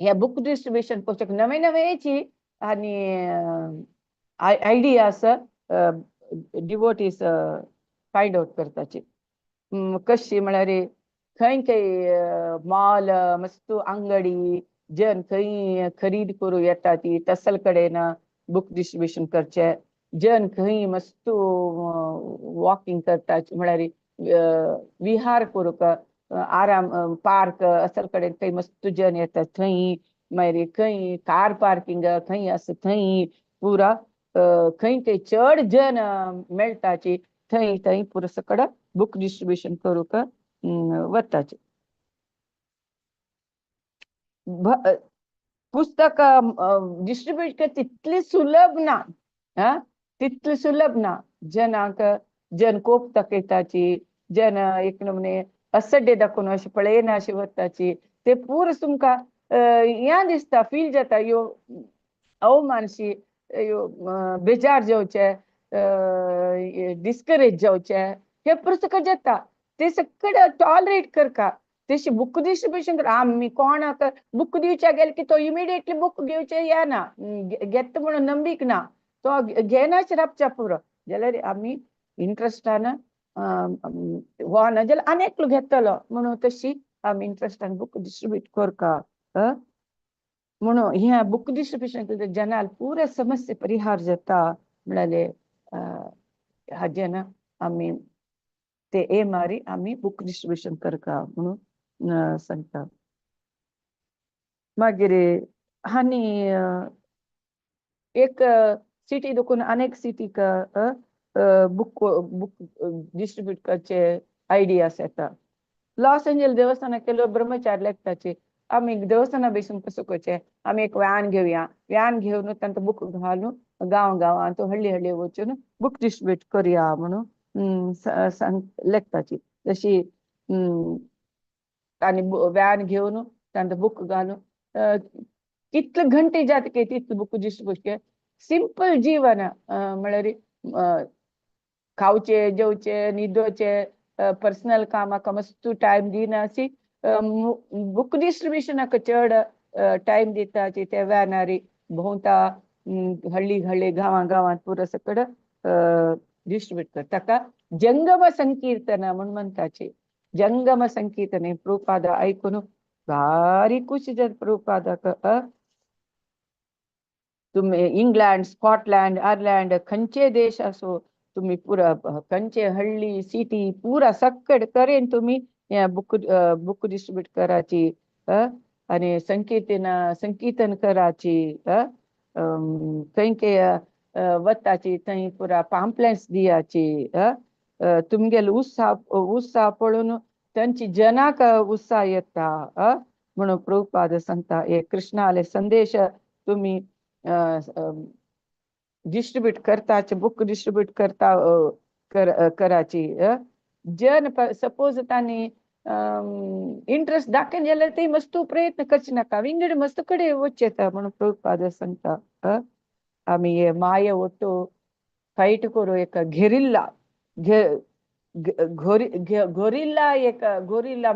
हे बुक डिस्ट्रिब्युशन पुस्तक नवे नवेची आनी आयडियास डिवोटीज फायंड आवट करताची. कशी म्हळ्यार खंय खंय मॉल मस्त अंगडी जन खंय खरीद करूं येता ती तसल कडेन बुक डिस्ट्रिब्युशन करचे. जन खंय मस्त वॉकिंग करता म्हळ्यार विहार करूंक आराम पार्क असल कडेन खंय मस्त जन येता थंय. मागीर खंय कार पार्किंग खंय आसा थंय पुरा खंय खंय चड जन मेळटाची थंय थंय पुरो सकड बुक डिस्ट्रिब्युशन करूंक वताचे. पुस्तक डिस्ट्रिब्यूट कर तितली सुलभ ना, हा तितली सुलभ ना. जनांक जन कोप दाखयताची, जन एक नमूने असड्डे दाखोवन अशें पळयना अशें वताची ते पुरो तुमकां हें दिसता फील जाता यो अवमानशी यो बेजार जावचे डिस्करेज जावचे हे पुस्तक जाता. ते सगळे टॉलरेट करका. तशी बुक डिस्ट्रिब्युशन आमी कोणाक बुक दिवच्या गेले की तो इमिडिएटली बुक घेवचे या ना घेता म्हणून नंबीक ना, तो घेनाच राबच्या पुरो. जाल्यार आमी इंट्रस्टान हो ना जाल्यार आनी एकलो घेतलो म्हणून तशी आमी इंट्रस्टान बुक डिस्ट्रिब्यूट करका. म्हणून ह्या बुक डिस्ट्रिब्युशन जनाल पुरा समस्या परिहार जाता म्हळ्यार हाजेन आमी ते ए मारी आमी बुक डिस्ट्रिब्युशन करका म्हणून सांगता. मागीर आनी एक सिटी देखून अनेक सिटीक बुक बुक डिस्ट्रिब्यूट करचे आयडियास येता. लॉस एंजल देवस्थानाक केलो ब्रह्मचार लेखताचे आमी देवस्थाना बेसून कसो करचें, आमी एक व्यान घेवया, व्यान घेवन तांकां बुक घालून गांव गांवांत हळ्ळी हळ्ळी वचून बुक डिस्ट्रिब्यूट करुया म्हणून सांग लेखताची. तशी आनी व्यान घेवन तांकां बुक घालून कितले घंटे जाता की तितले बुक डिस्ट्रिब्यूट के. सिंपल जीवन म्हळ्यार खावचे जेवचे न्हिदोचे पर्सनल कामाक मस्त टायम दिनासी बुक डिस्ट्रिब्युशनाक चड टायम दिताची. ते व्यानारी भोंवता हळ्ळी हळ्ळी गांवां गांवांत पुरो सकड डिस्ट्रिब्यूट करता. ताका जंगम संकीर्तन म्हूण म्हणटाची. जंगम संकीर्तन प्रभुपाद आयकून भारी खुशी जाता प्रभुपादाक. तुमी इंग्लंड स्कॉटलँड आयर्लंड खंयचे देश आसो तुमी पुरा खंयचे हळ्ळी सिटी पुरा सकड करेन तुमी बुक बुक डिस्ट्रिब्यूट कराची आनी संकीर्तन संकीर्तन कराची. खंय खंय वताची थंय पुरा पांपलेट्स दियाची. तुमगेलो उत्साह उत्साह पळोवन तांची जनाक उत्साह येता म्हणून प्रभुपाद सांगता. हे कृष्णाले संदेश तुमी डिस्ट्रिब्यूट करताचे बुक डिस्ट्रिब्यूट करता कराची. जन सपोज तांणी इंट्रस्ट दाखयन जाल्यार ते मस्त प्रयत्न करचे नाका, विंगड मस्त कडेन वचचे म्हणून प्रभुपाद सांगता. आमी हे माये ಒಟ್ಟು ಫೈಟ್ करू एक घेरिल्ला घे गोरिल्ला एक गोरिल्ला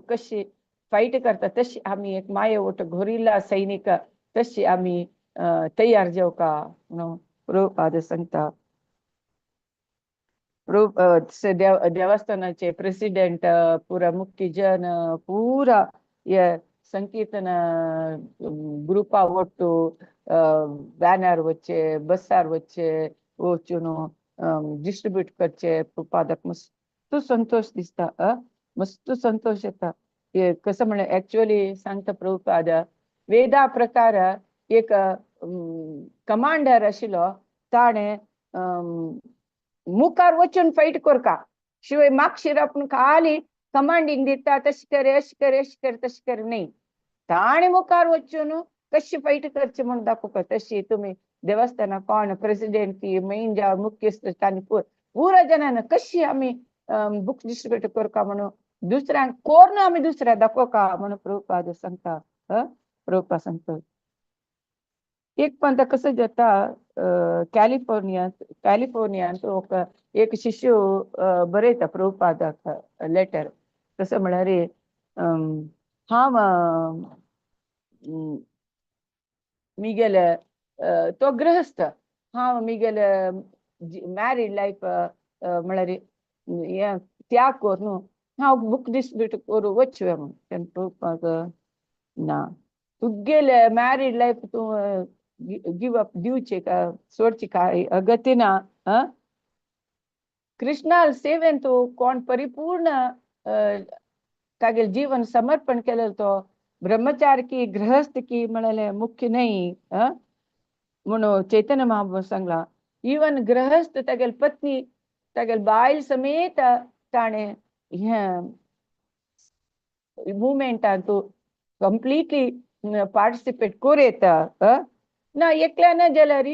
कशी फायट करता तशी आमी एक माये वट गोरिल्ला सैनिक तशी आमी तयार जावका म्हणून प्रभुपाद सांगता. देवस्थानाचे प्रेसिडेंट पुरा मुख्य जन पुरा हे संकीर्तन ग्रुपा ಒಟ್ಟು बॅनर वच्चे बसार वच्चे वचून डिस्ट्रीब्यूट करचे प्रभुपादाक मस्त संतोष दिसता, मस्त संतोष येता. कसं म्हणल्यार एक्चुअली सांगता प्रभुपाद वेदा प्रकार एक कमांडर आशिल्लो ताणें मुखार वचून फायट करका शिवाय मागशीर आपूण खाली कमांडींग दिता तशें कर अशें कर अशें कर तशें कर न्ही, ताणें मुखार वचून कशी फायट करची म्हूण दाखोवपा. तशी तुमी देवस्थाना कोण प्रेसिडेंट की मेन जावं मुख्यस्थ तांणी पुरा जनान कशी आमी बुक डिस्ट्रीब्यूट करका म्हणून दुसऱ्यांक कोर्ण आमी दुसऱ्या दाखोवका म्हणून प्रभुपाद सांगता. प्रभुपाद सांगता. एक पण कसं जाता कॅलिफोर्नियांत कॅलिफोर्नियांत एक शिष्य बरयता प्रभुपादाक लेटर. कसं म्हळ्यार हांव मिगेले तो गृहस्थ हांव मिगेले मॅरीड लायफ म्हळ्यार हें त्याग करून हांव बुक डिस्ट्रीब्यूट करूं वचूं म्हूण. तेन्ना प्रभुपाद ना तुगेले मॅरीड लायफ तूं गिव अप दिवचे का सोडची काय अगत्य ना. कृष्णा सेवेन तूं कोण परिपूर्ण तागेले जीवन समर्पण केलें तो ब्रह्मचार की गृहस्थ की म्हळें मुख्य न्हय म्हणून चैतन्य महाप्रभु सांगला. इवन गृहस्थ तागेले पत्नी तागेले बायल समेत ताणें हें मुवमेंटान तूं कंप्लिटली पार्टिसिपेट करूं येता. ना एकल्यान जाल्यार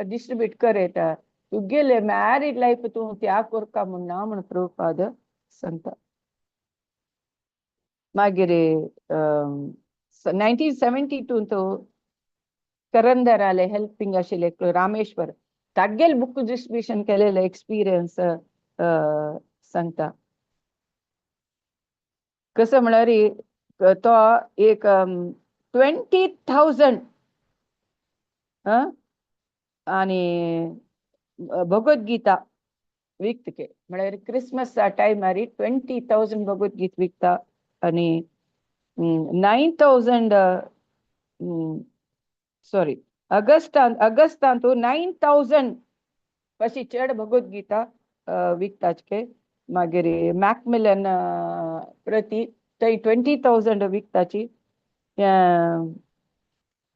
डिस्ट्रीब्यूट कर येता. तुगेले मॅरीड लायफ तूं त्याग करका म्हूण ना म्हूण प्रभुपाद सांगता. मागीर 1972 तो करंदराले हेल्पिंग आशिल्ले रामेश्वर तागेल बुक डिस्ट्रीब्युशन केलेले एक्सपिरियन्स सांगता. कसं म्हळ्यार तो एक 20,000 आणि भगवद्गीता विकतके म्हळ्यार क्रिसमस टायमार 20,000 भगवद्गीता विकता आणि 9,000 सॉरी अगस्टांतू 9,000 पशी चड भगवद्गीता विकताचे. मागीर मॅकमिलन प्रती थंय 20,000 विकताची.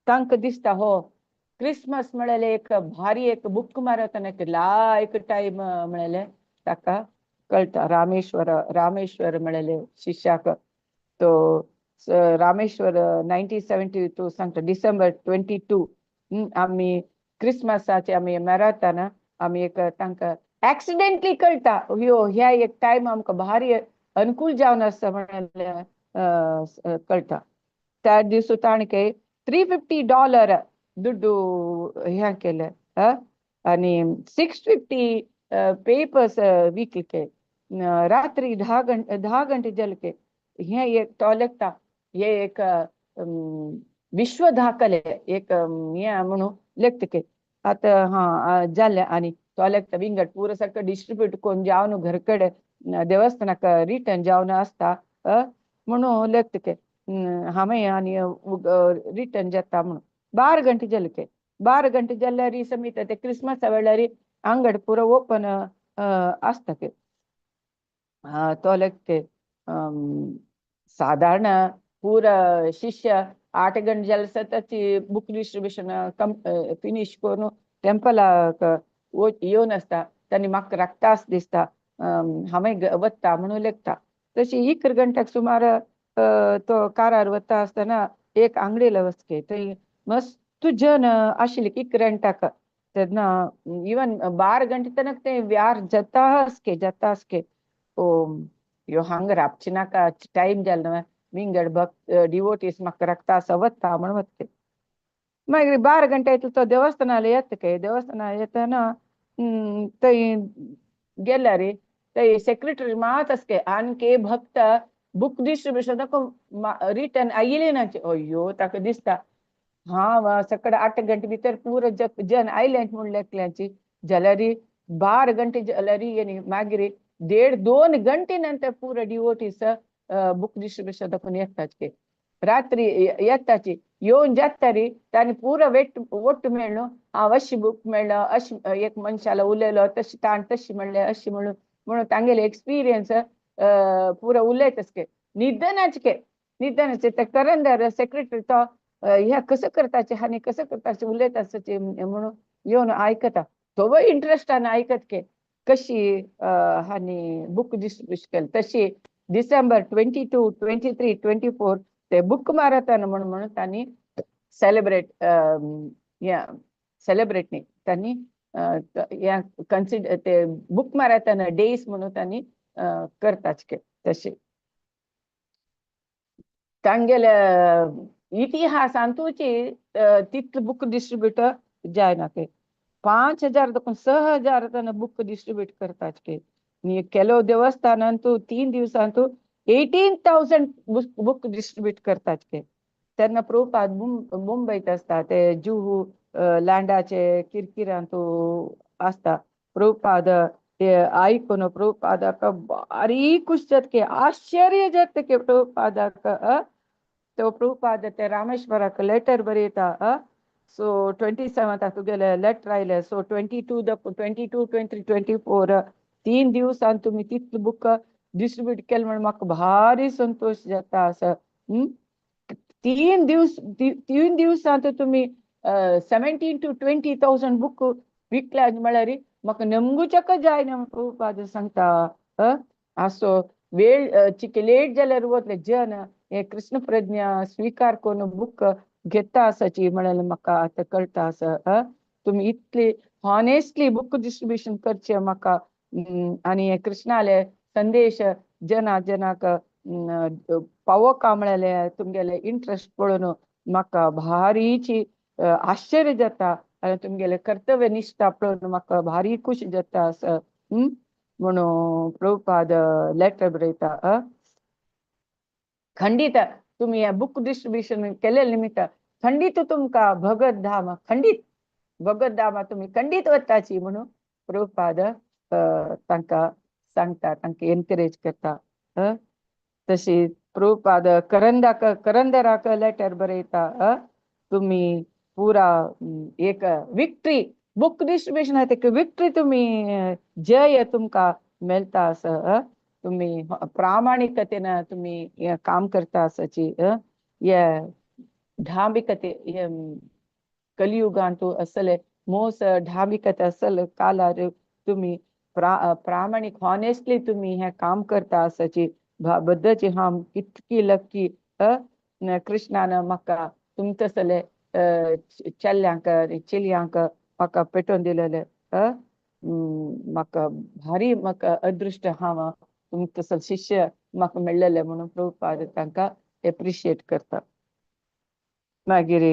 तांकां दिसता हो क्रिसमस म्हळ्यार एक भारी एक बुक मारतना एक लायक टायम म्हळ्यार ताका कळटा. रामेश्वर रामेश्वर म्हळ्यार शिष्याक तो रामेश्वर 1972 सांगता डिसेंबर 22 आमी क्रिसमसाचे आमी मॅराथॉन आमी एक तांकां एक्सिडेंटली कळटा ह्यो ह्या एक टायम आमकां भारी अनुकूल जावन आसा म्हळ्यार कळटा. त्या दिवस ताणें $350 दुड्डू हें केलें आनी 650 पेपर्स विकले. रात्री 10 घंटे जाले हें एक तो लेखता हे एक विश्व दाखले एक हें म्हणून लेखता. आतां हां जालें आनी तो लेखता विंगड पुरो सारको डिस्ट्रीब्यूट करून जावन घर कडेन देवस्थानाक रिटर्न जावन आसता म्हणून लेखता. हांवें आनी रिटर्न जाता म्हणून 12 घंटे जाले. 12 घंटे जाल्यार समिता ते क्रिसमसा वेळार अंगड पुरो ओपन आसता. तो लेखता साधारण पुरा शिष्य 8 घंटे जाल्यार सताची बुक डिस्ट्रीब्युशन फिनीश करून टेंपलाक येवन आसता. तांणी म्हाका राखतास दिसता हांवें वता म्हणून लेखता. तशी 11 घंट्याक सुमार तो कारार वता आसतना एक आंगडीला वचके थंय मस्त जन आशिल्ले 11 घंट्याक. तेन्ना इवन 12 घंटे तनक ते व्यार जाता आसके जाता आसके. ओ ह्यो हांगा राबचे नाका टायम जालो न्हय विंगड भक्त डिवोटीस म्हाका राखता आसा वता म्हणून वतके. मागीर 12 घंटे तो देवस्थानार येता के देवस्थानार येतना थंय गेल्यार ते सेक्रेटरी मात आसके आणखी भक्त बुक डिस्ट्रिब्युशन रिटर्न आयिले ना. अय्यो ताका दिसता हा सकाळी 8 घंटे भितर पुरो जन आयले म्हूण लेखल्यांची जाल्यार 12 घंटे जाल्यार आनी मागीर 1.5-2 घंटे नंतर पुरो डिवोटीस बुक डिस्ट्रिब्युशन दाखोवन येताचे रात्री येताची येवन जाता रे ताणी पुरो वेट ಒಟ್ಟು मेळ्ळो हांव अशी बुक मेळ्ळो अशी एक मनशाला उलयलो तशी ताण तशी म्हणलें अशी म्हणून म्हणून तांगेले एक्सपिरियन्स पुरो उलयत निदनाचे निदनाचे ते करंदार सेक्रेटरी तो ह्या कसं करताचे आनी कसं करताचे उलयत आसचे म्हणून येवन आयकता तोवूय इंट्रस्टान आयकत के कशी आनी बुक डिस्ट्रिब्यूट केली तशी डिसेंबर 22, 23, 24 ते बुक मारताना म्हणून म्हणून तांणी सेलिब्रेट सेलिब्रेट न्ही तांणी कन्सिडर ते बुक मारताना डेज म्हणून तांणी करतात तशे. तांगेले इतिहासांतूची तितले बुक डिस्ट्रिब्युटर जायना ते 5000 देखून 6000 जाण बुक डिस्ट्रिब्यूट करतात के. ಕೆಲವು देवस्थानांतू 3 दिवसांतू 18,000 बुक डिस्ट्रिब्यूट करतात के. तेन्ना प्रभुपाद मुंबईत आसता ते जुहू लँडाचे किरकिरांतू आसता. प्रभुपाद ते आयकून प्रभुपादाक भारी खुश जाता की आश्चर्य जाता की प्रभुपादाक. तो प्रभुपाद ते रामेश्वराक लेटर बरयता. सो 27 तुगेले लेटर आयले. सो 22 22 23 24 3 दिवसान तुमी तितले बुक डिस्ट्रिब्यूट केले म्हण म्हाका भारी संतोश जाता असो. 3 दिवस 3 दिवसांत तुमी 17 to 20,000 book विकल्या म्हळ्यार म्हाका नमगुच्याक जायना प्रभुपाद सांगता. असो वेळ चिके लेट जाल्यार वतले जन हे कृष्ण प्रज्ञा स्विकार करून बुक घेता आसाची म्हळ्यार म्हाका आतां कळटा आसा. तुमी इतली हॉनेस्टली बुक डिस्ट्रिब्युशन करचें म्हाका आनी हे कृष्णाले संदेश जना जनाक पावोका म्हळ्यार तुमगेले इंट्रस्ट पळोवन म्हाका भारीची आश्चर्य जाता आनी तुमगेले कर्तव्य निश्ठा पळोवन म्हाका भारी खुश जाता असो म्हणून प्रभुपाद लेटर बरयता. खंडीत तुमी हे बुक डिस्ट्रिब्युशन केले निमित्त खंडीत तुमकां भगत धाम खंडीत भगत धामा तुमी खंडीत वताची म्हणून प्रभुपाद तांकां सांगता तांकां एनकरेज करता. तशी प्रभुपाद करंदाक करंदराक लेटर बरयता. तुमी पुरा एक विक्ट्री बुक डिस्ट्रिब्युशन एक विक्ट्री तुमी जय तुमकां मेळटा असो. तुमी प्रामाणिकतेन तुमी काम करता आसाची. हे ढांबिकते हे कलियुगांतू असले मोस ढांबिकते असल कालार तुमी प्रामाणीक हॉनेस्टली तुमी हें काम करता आसाची बद्दची हांव कितकी लक्की कृष्णान म्हाका तुम तसले चेल्यांक चेलयांक म्हाका पेटोवन दिलेले. म्हाका भारी म्हाका अदृश्ट हांव तुम तसले शिष्य म्हाका मेळ्ळेले म्हणून प्रभुपाद तांकां एप्रिशिएट करता. मागीर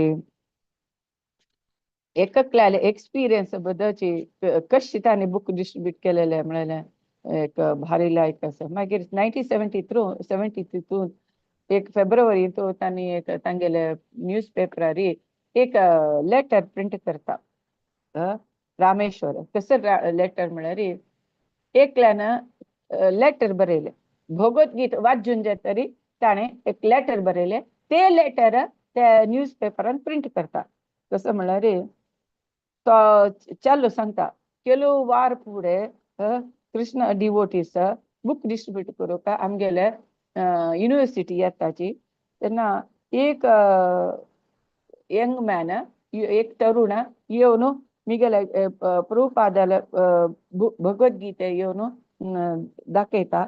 एककल्याले एक्सपिरियन्स बद्दलची कशी तांणी बुक डिस्ट्रिब्यूट केलेले म्हळ्यार एक भारी लायक आसा. मागीर 1972 1 फेब्रुवारी तो तांणी एक तांगेले न्यूज पेपरार एक लेटर प्रिंट करता रामेश्वर. कसं लेटर म्हळ्यार एकल्यान लेटर बरयलें भगवद्गीता वाचून जातरी ताणें एक लेटर बरयलें ते लेटर त्या न्यूज पेपरान प्रिंट करता. कसं म्हळ्यार तो चालू सांगता केलो वार फुडें कृष्ण डिवोटीस बुक डिस्ट्रिब्यूट करूंक आमगेले युनिवर्सिटी येताची तेन्ना एक यंग मॅन एक तरुण येवन मिगेले प्रभुपादाले भगवद्गीते येवन दाखयता.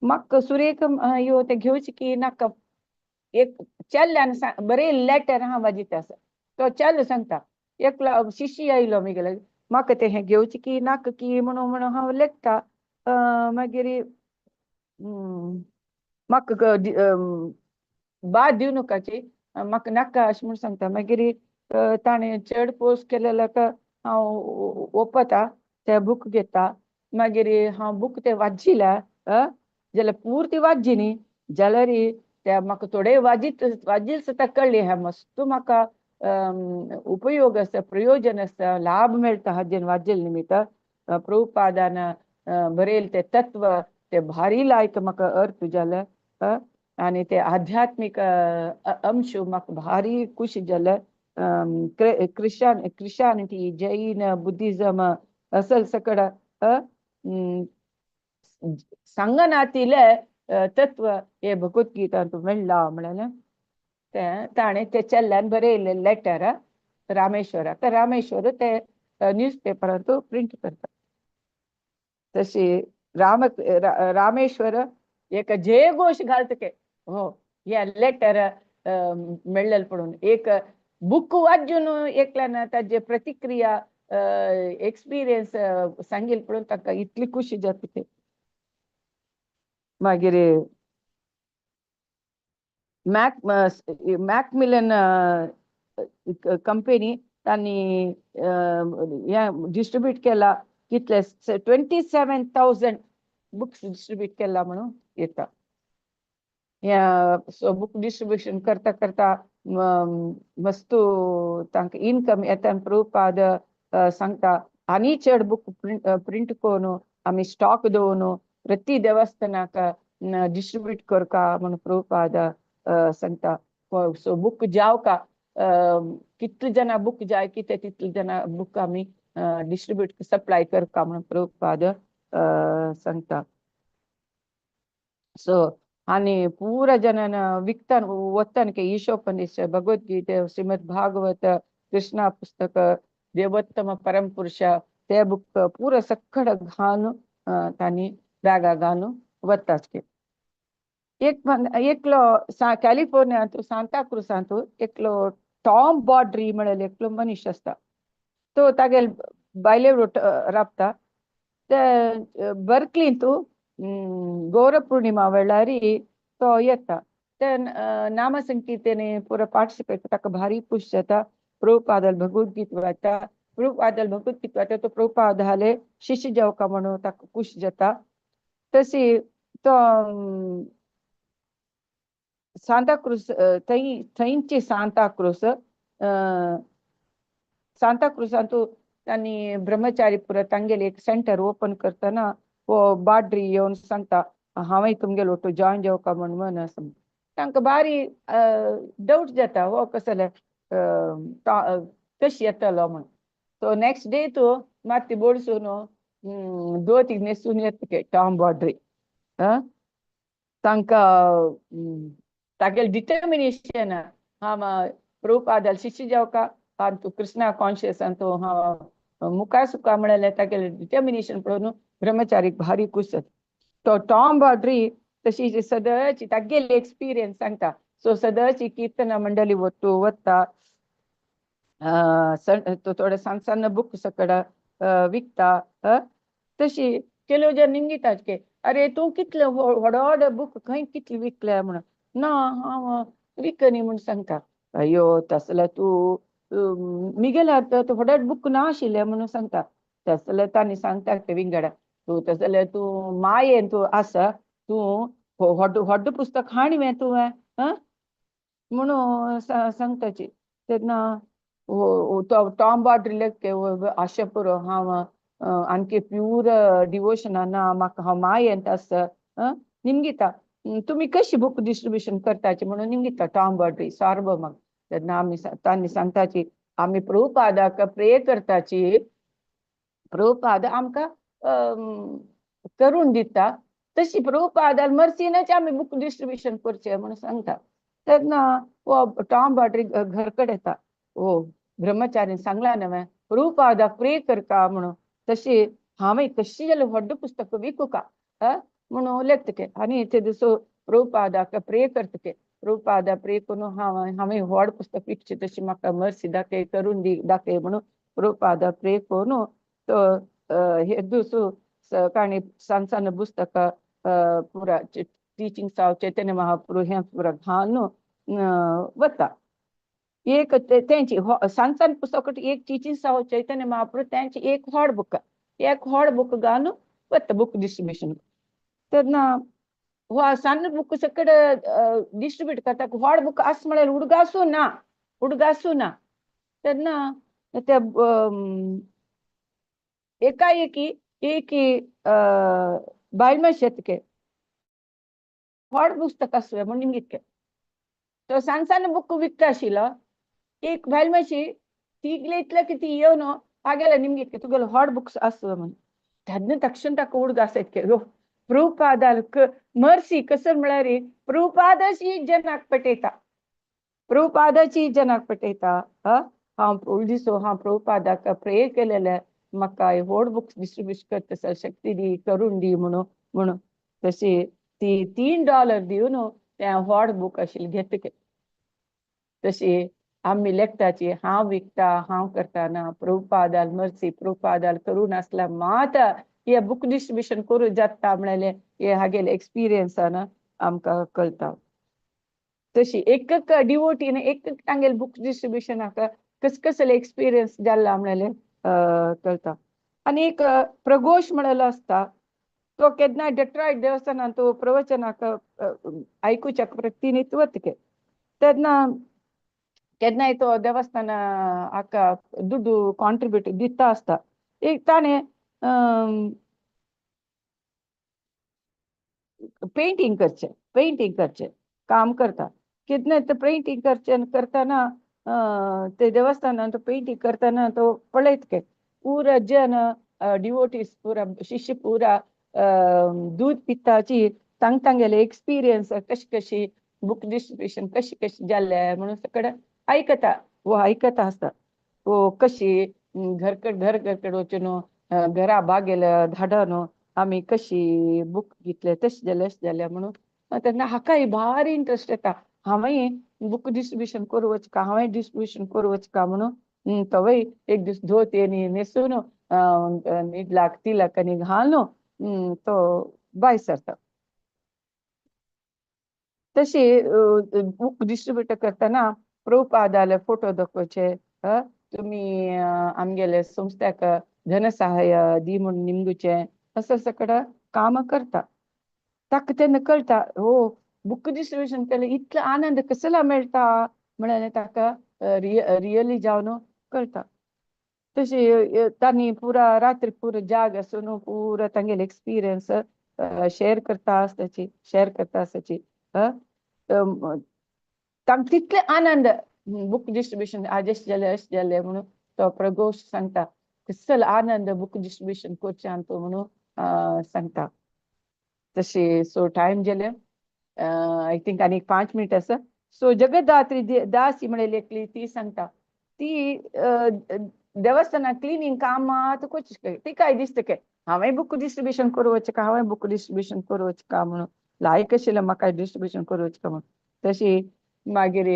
म्हाका सुरेख यो ते घेवचे की नाका एक चेल्ल्यान बरें लेटर हा वाजिता आसा तो चेल्लो सांगता एकलो शिष्य आयलो मिगेले म्हाका तें हें घेवचें की नाका की म्हणून म्हणून हांव लेखता. मागीर म्हाका बाद दिवं नाकाची म्हाका नाका अशें म्हूण सांगता. मागीर ताणें चड पोस्ट केलेलो हांव ओपता ते बूक घेता. मागीर हांव बूक ते वाचिला जाल्यार पुर्ती वाची न्ही जाल्यार ते म्हाका थोडे वाजीत वाजील सुद्दां कळ्ळें हें मस्त म्हाका उपयोग आसा, प्रयोजन आसा, लाभ मेळटा हाजेन वाजेल निमित्त. प्रभुपादान बरयल ते तत्व ते भारी लायक म्हाका अर्थ जाले आनी ते आध्यात्मीक अंश म्हाका भारी खुश जाले. क्रिश्चियनिटी, जैन, बुद्धिझम असल सकड सांगनातिले तत्व हे भगवद्गीतांत मेळ्ळा म्हणलें तें ताणें ते चेल्ल्यान बरयल्लें लेटर रामेश्वराक. रामेश्वर ते न्यूज पेपरांत प्रिंट करता. तशी रामेश्वर एक जयघोष घालतके हो हे लेटर मेळ्ळें पडून. एक बूक वाचून एकल्यान ताजे प्रतिक्रिया एक्सपिरियन्स सांगील पडून ताका इतली खुशी जाता ते. मागीर मॅकमिलन कंपनी तांणी हें डिस्ट्रिब्यूट केला कितले 27,000 बुक्स डिस्ट्रिब्यूट केला म्हणून येता. ह्या बुक डिस्ट्रिब्युशन करता करता मस्त तांकां इनकम येता. प्रभुपाद सांगता आनी चड बुक प्रिंट करून आमी स्टॉक दवरून प्रति देवस्थानाक डिस्ट्रिब्यूट करका म्हणून प्रभुपाद सांगता. सो बुक जावका कितले जाणां बुक जाय कितें तितले जाणां बुक आमी डिस्ट्रिब्यूट सप्लाय करका म्हणून प्रभुपाद सांगता. सो आनी पुरा जनान विकतान वतान की ईशोपनिषद, भगवद्गीता, श्रीमद भागवत, कृष्णा पुस्तक, देवोत्तम परमपुरुष ते बुक पुरा सक्कड घालून तांणी बॅगा घालून वताच. एक एकलो कॅलिफोर्नियांतू सांताक्रुजांतू एकलो टॉम बॉड्री म्हणलेलो एकलो मनीस आसता. तो तागेले बायले राबता. ते बर्कलींतू गौरव पूर्णिमा वेळार तो येता. ते नामसंकीर्तने पुरा पार्टिसिपेट ताका भारी खुश जाता. प्रभुपादाल भगवद्गीता वाचता, प्रभुपादाल भगवद्गीता वाचता तो प्रभुपादाले शिष्य जावका म्हणून ताका खुश जाता. तशी तो सांताक्रूज थंय थंयची सांताक्रूज सांताक्रुजांतू तांणी ब्रह्मचारी पुरा तांगेले एक सेंटर ओपन करतना हो बाड्री येवन सांगता हांवूय तुमगेलो ಒಟ್ಟು ಜಾಯಿನ್ जावका म्हण म्हण. तांकां भारी डावट जाता हो कसले कशी येतलो म्हण. सो नेक्स्ट डे तूं माती बोडसून धोतीक न्हेसून येता टॉम बॉड्री. तांकां तागेले डिटर्मिनेशन हांव प्रभुपादाल शिष्य जावका आनी तूं कृष्णा कॉन्शियस आनी तूं हांव मुखार सुका म्हणलें तागेलें डिटर्मिनेशन पळोवन ब्रह्मचारीक भारी खुश जाता. तो टॉम बॉड्री तशी सदांची तागेली एक्सपिरियन्स सांगता. सो सदांची कीर्तना मंडळी वतू वता, थोडे सान सान बुक सकड विकता. तशी ಕೆಲವು जन निमगितात की अरे तूं कितले व्हड व्हड बुक खंय कितले विकले म्हणून. ना हांव विकनी म्हूण सांगता. अयो तसले तूं मिगेल्या व्हड बुक ना आशिल्ले म्हणून सांगता. तसले तांणी सांगता ते विंगड तूं तसले तूं मायेन तूं आसा तूं व्हड व्हड पुस्तक हाणवें तुवें म्हणून सांगताची. तेन्ना तो टॉम बॉड्री लेखे आशें पुरो हांव आणखी प्यूर डिवोशना ना म्हाका हांव मायेंत आसा निमगिता तुमी कशी बुक डिस्ट्रिब्युशन करताची म्हणून निमगिता टॉम बॉड्री सार्वभौमाक. तेन्ना आमी तांणी सांगताची आमी प्रभुपादाक प्रे करताची, प्रभुपाद आमकां करून दिता तशी प्रभुपादाल मर्सीनच आमी बुक डिस्ट्रिब्युशन करचें म्हणून सांगता. तेन्ना हो टॉम बॉड्री घर कडेन येता. ओ ब्रह्मचारीन सांगला न्हय प्रभुपादाक प्रे करता म्हणून तशी हांवें कशी जाल्यार व्हडलें पुस्तक विकूका म्हणून लेखतके आनी ते दिसो प्रभुपादाक प्रे करतके प्रभुपादा प्रे करून हांव हांवें व्हड पुस्तक विकचें तशी म्हाका मर्सी दाखय करून दी दाखय म्हणून प्रभुपादा प्रे करून तो हे दुसरो काणी सान सान पुस्तकां पुरा टिचिंग्स ऑफ चैतन्य महाप्रभू हें पुरा घालून वता. एक तेंची सान सान पुस्तक एक टिचिंग्स ऑफ चैतन्य महाप्रभू तेंची एक व्हड बुक, एक व्हड बुक घालून वता बुक डिस्ट्रिब्युशन. तेन्ना हो सಣ್ಣ बुक सकड डिस्ट्रिब्यूट करता, व्हड बुक आस म्हळ्यार उडगासू ना, उडगासू ना. तेन्ना त्या एकाएकी एक बायल मनीस येतके व्हड पुस्तक आसूया म्हणून निमगितके, तो सान सान बुक विकता आशिल्लो. एक बायल मनीस तिगले इतले की ती येवन आगेले निमगितके तुगेलो व्हड बुक्स आसूया म्हणून. तेन्ना तक्षण ताका उडगास येतके, प्रभुपादाल मर्सी कसं म्हळ्यार प्रभुपादाची जनाक पटयता, प्रभुपादाची जनाक पटयता. हांव उलदिसो हांव प्रभुपादाक प्रे केलेले म्हाका व्हड बुक्स डिस्ट्रिब्यूट करता शक्ती दी करून दी म्हणून म्हणून. तशी ती $3 दिवन तें व्हड बूक आशिल्लें घेतके. तशी आमी लेखताची हांव विकता हांव करता ना, प्रभुपादाल मर्सी प्रभुपादाल करून आसला मात हे बुक डिस्ट्रिब्युशन करूं जाता म्हणलें हे हागेले एक्सपिरियन्सान आमकां कळटा. तशी एक एक डिवोटीन एक एक तांगेले बुक डिस्ट्रिब्युशनाक कस कसले एक्सपिरियन्स जाला म्हणलें कळटा. आनी एक प्रघोश म्हणलेलो आसता, तो केन्नाय डेट्रॉयट देवस्थानान तो प्रवचनाक आयकुच्याक प्रतिनिधित्व वतके तेन्ना केन्नाय तो देवस्थान हाका दुड्डू कॉन्ट्रिब्यूट दिता आसता. एक ताणें पेंटींग करचें, पेंटींग करचें काम करता. कितने ते पेंटींग करचें करतना ते देवस्थानान तो पेंटींग करतना तो पळयत के पुरा जन डिवोटीज पुरा शिष्य पुरा दूध पिताची तांग तांगेले एक्सपिरियन्स कशी कशी बुक डिस्ट्रिब्युशन कशी कशी जाल्ले म्हणून सगळें आयकता, वो आयकता आसता. वो कशी घरकड घर घरकड वचून घरा बागेल धाडून आमी कशी बुक घेतले तशें जालें अशें जालें म्हणून. तेन्ना हाकाय भारी इंट्रस्ट येता, हांवें बुक डिस्ट्रिब्युशन करूं वचका, हांवें डिस्ट्रिब्युशन करूं वचका म्हणून. तोवय एक दीस धोती आनी न्हेसून निडलाक तिलक आनी घालून तो भायर सरता. तशी बुक डिस्ट्रिब्यूट करतना प्रभुपादाले फोटो दाखोवचे, तुमी आमगेले संस्थ्याक धनसहाय दी म्हणून निमगुचें असं सगळं काम करता. ताका तेन्ना कळटा हो बुक डिस्ट्रिब्युशन केलें इतलो आनंद कसला मेळटा म्हणलें ताका रियली जावन कळटा. तशी तांणी पुरा रात्री पुरा जाग आसून पुरा तांगेले एक्सपिरियन्स शेअर करता आसताची, शेअर करता आसताची. तांकां तितले आनंद बुक डिस्ट्रिब्युशन आज अशें जालें अशें जालें म्हणून तो प्रघोश सांगता, कसलो आनंद बुक डिस्ट्रिब्युशन करच्यान तो म्हणून सांगता. तशी सो टायम जालें I think आनी 5 मिनट आसा. सो जगद्धात्री दासी म्हणलेली एकली ती सांगता, ती देवस्थानाक क्लिनींग काम मात करची, तिकाय दिसता के हांवें बुक डिस्ट्रिब्युशन करूं वचका, हांवें बुक डिस्ट्रिब्युशन करूं वचका म्हणून लायक आशिल्लें म्हाका डिस्ट्रिब्युशन करूं वचका म्हणून. तशी मागीर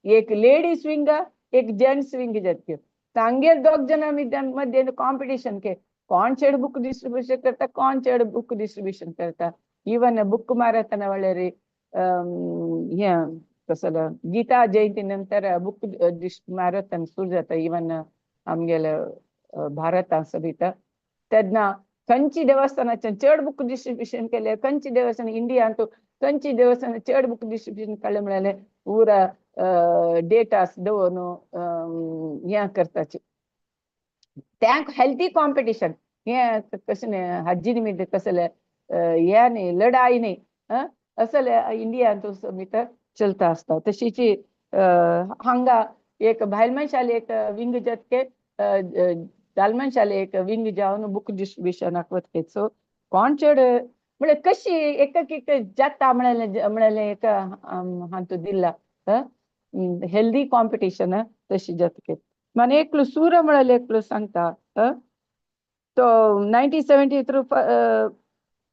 एक लेडीज विंग एक जेंट्स विंग जातकी तांगेर दोग जाणां मध्य कॉम्पिटिशन के कोण चड बुक डिस्ट्रिब्युशन करता, कोण चड बुक डिस्ट्रिब्युशन करता. इवन बुक मारतना वळ्यार हें कसलो गीता जयंती नंतर बुक मॅरेथॉन सुरू जाता इवन आमगेले भारतांत सहित. तेन्ना खंयची देवस्थानाच्यान चड बुक डिस्ट्रिब्युशन केले, खंयची देवस्थान इंडियांत खंयची देवस्थान चड बुक डिस्ट्रिब्युशन काडलें म्हळ्यार पुरा डेटास दवरून हें करताची. त्यांक हेल्दी कॉम्पिटिशन हें कशें न्ही हाजी निमित्त कसलें हें न्ही लढाई न्ही असले इंडियांत भितर चलता आसता. तशीच हांगा एक बायल मनशाले एक विंग जातके दाल मनशाले एक विंग जावन बुक डिस्ट्रिब्युशनाक वतके. सो कोण चड म्हळ्यार कशी एक एक जाता म्हळ्यार म्हळ्यार एक हातूंत दिला हेल्दी कॉम्पिटिशन तशी जातके. मागीर एकलो सूर म्हळ्यार एकलो सांगता तो 1973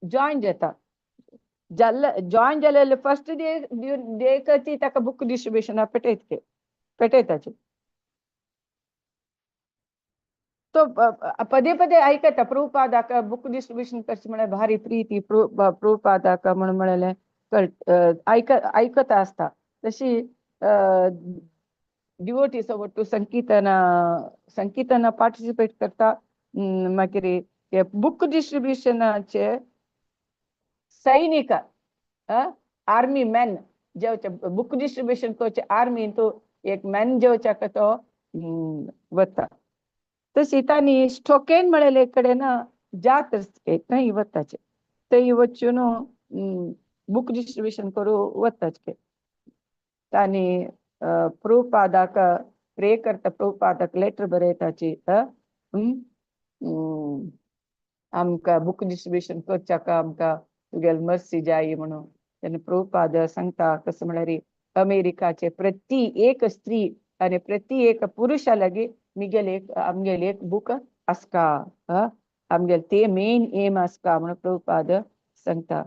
जॉयन जाता, जाल्ले जॉयन जालेले फर्स्ट डे डेकची ताका बुक डिस्ट्रिब्युशना पेटयत पेटयताची. तो पदे पदे आयकता प्रभुपादाक बुक डिस्ट्रिब्युशन करचें म्हळ्यार भारी प्रिती प्रभुपादाक म्हणून म्हळ्यार कळ आयकता आसता. तशी डिवोटी सोबत संकीर्तना संकीर्तना पार्टिसिपेट करता. मागीर हे बुक डिस्ट्रिब्युशनाचे सैनिक, आर्मी मॅन जेवचे बुक डिस्ट्रिब्युशन करचे आर्मी तो एक मॅन जेवच्याक तो वता. तशी तांणी स्टोकेन म्हळेले कडेन जात थंय वताचे, थंय वचून बुक डिस्ट्रिब्युशन करूं वताचे. तांणी प्रभुपादाक प्रे करता, प्रभुपादाक लेटर बरयताची, आमकां बुक डिस्ट्रिब्युशन करच्याक आमकां तुगेले मर्सी जाय म्हणून. तेन्ना प्रभुपाद सांगता कसो म्हळ्यार अमेरिकाचे प्रति एक स्त्री आनी प्रति एक पुरुशा लागीं मिगेले एक आमगेले एक बूक आसका, आमगेले ते मेन एम आसका म्हणून प्रभुपाद सांगता.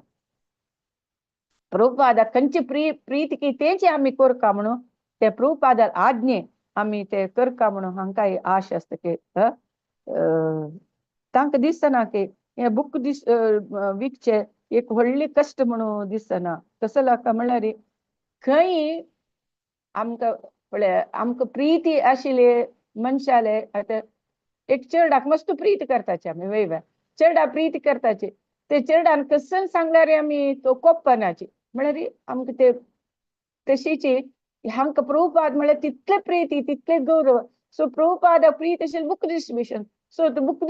प्रभुपादाक खंयची प्रीती तेंची आमी करका म्हणून ते प्रभुपादा आज्ञे आमी ते करका म्हणून हांकां आश आसता की तांकां दिसना की हे बुक दिस विकचे एक व्हडले कश्ट म्हणून दिसना. कसो लागता म्हणल्यार खंय आमकां पळय आमकां प्रीती आशिल्ले मनशाले आतां एक चेरडाक मस्त प्रीत करताचे आमी, वय चेरडा प्रीती करताचे, ते चेरडान कसं सांगल्यार आमी तो कोप्पनाची म्हळ्यार आमकां ते तशीची हांकां प्रभुपाद म्हळ्यार तितले प्रीती तितले गौरव. सो प्रभुपादा प्रीत आशिल्ले book distribution, so book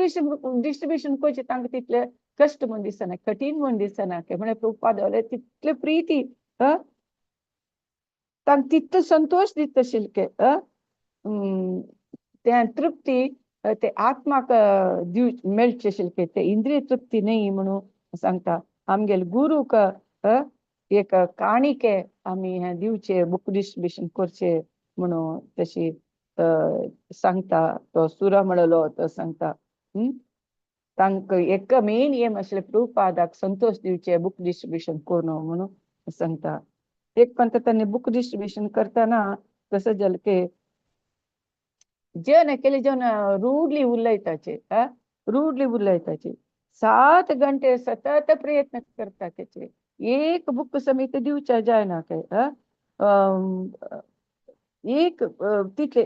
distribution करचें तांकां तितले कश्ट म्हूण दिसना, कठीण म्हूण दिसना. म्हळ्यार प्रभुपाद तितले प्रीती तांकां तितलो संतोश दिता आशिल्ले, ते तृप्ती ते आत्माक दिव मेळचे आशिल्ले, ते इंद्रिय तृप्ती न्हय म्हणून सांगता. आमगेले गुरूक एक काणिके आमी हें दिवचे बुक डिस्ट्रिब्युशन करचे म्हणून तशी सांगता. तो सुरा म्हणलो तो सांगता. तांकां एक मेन एम आशिल्लें प्रभुपादाक संतोश दिवचे बुक डिस्ट्रिब्युशन करून म्हणून सांगता. एक पण तांणी बुक डिस्ट्रिब्युशन करतना कसं जालें की जेवण केले जेवण रूडली उलयताचे, रूडली उलयताचे 7 घंटे सतत प्रयत्न करता त्याचे एक बुक समेत दिवच्या जायना काय, एक तितले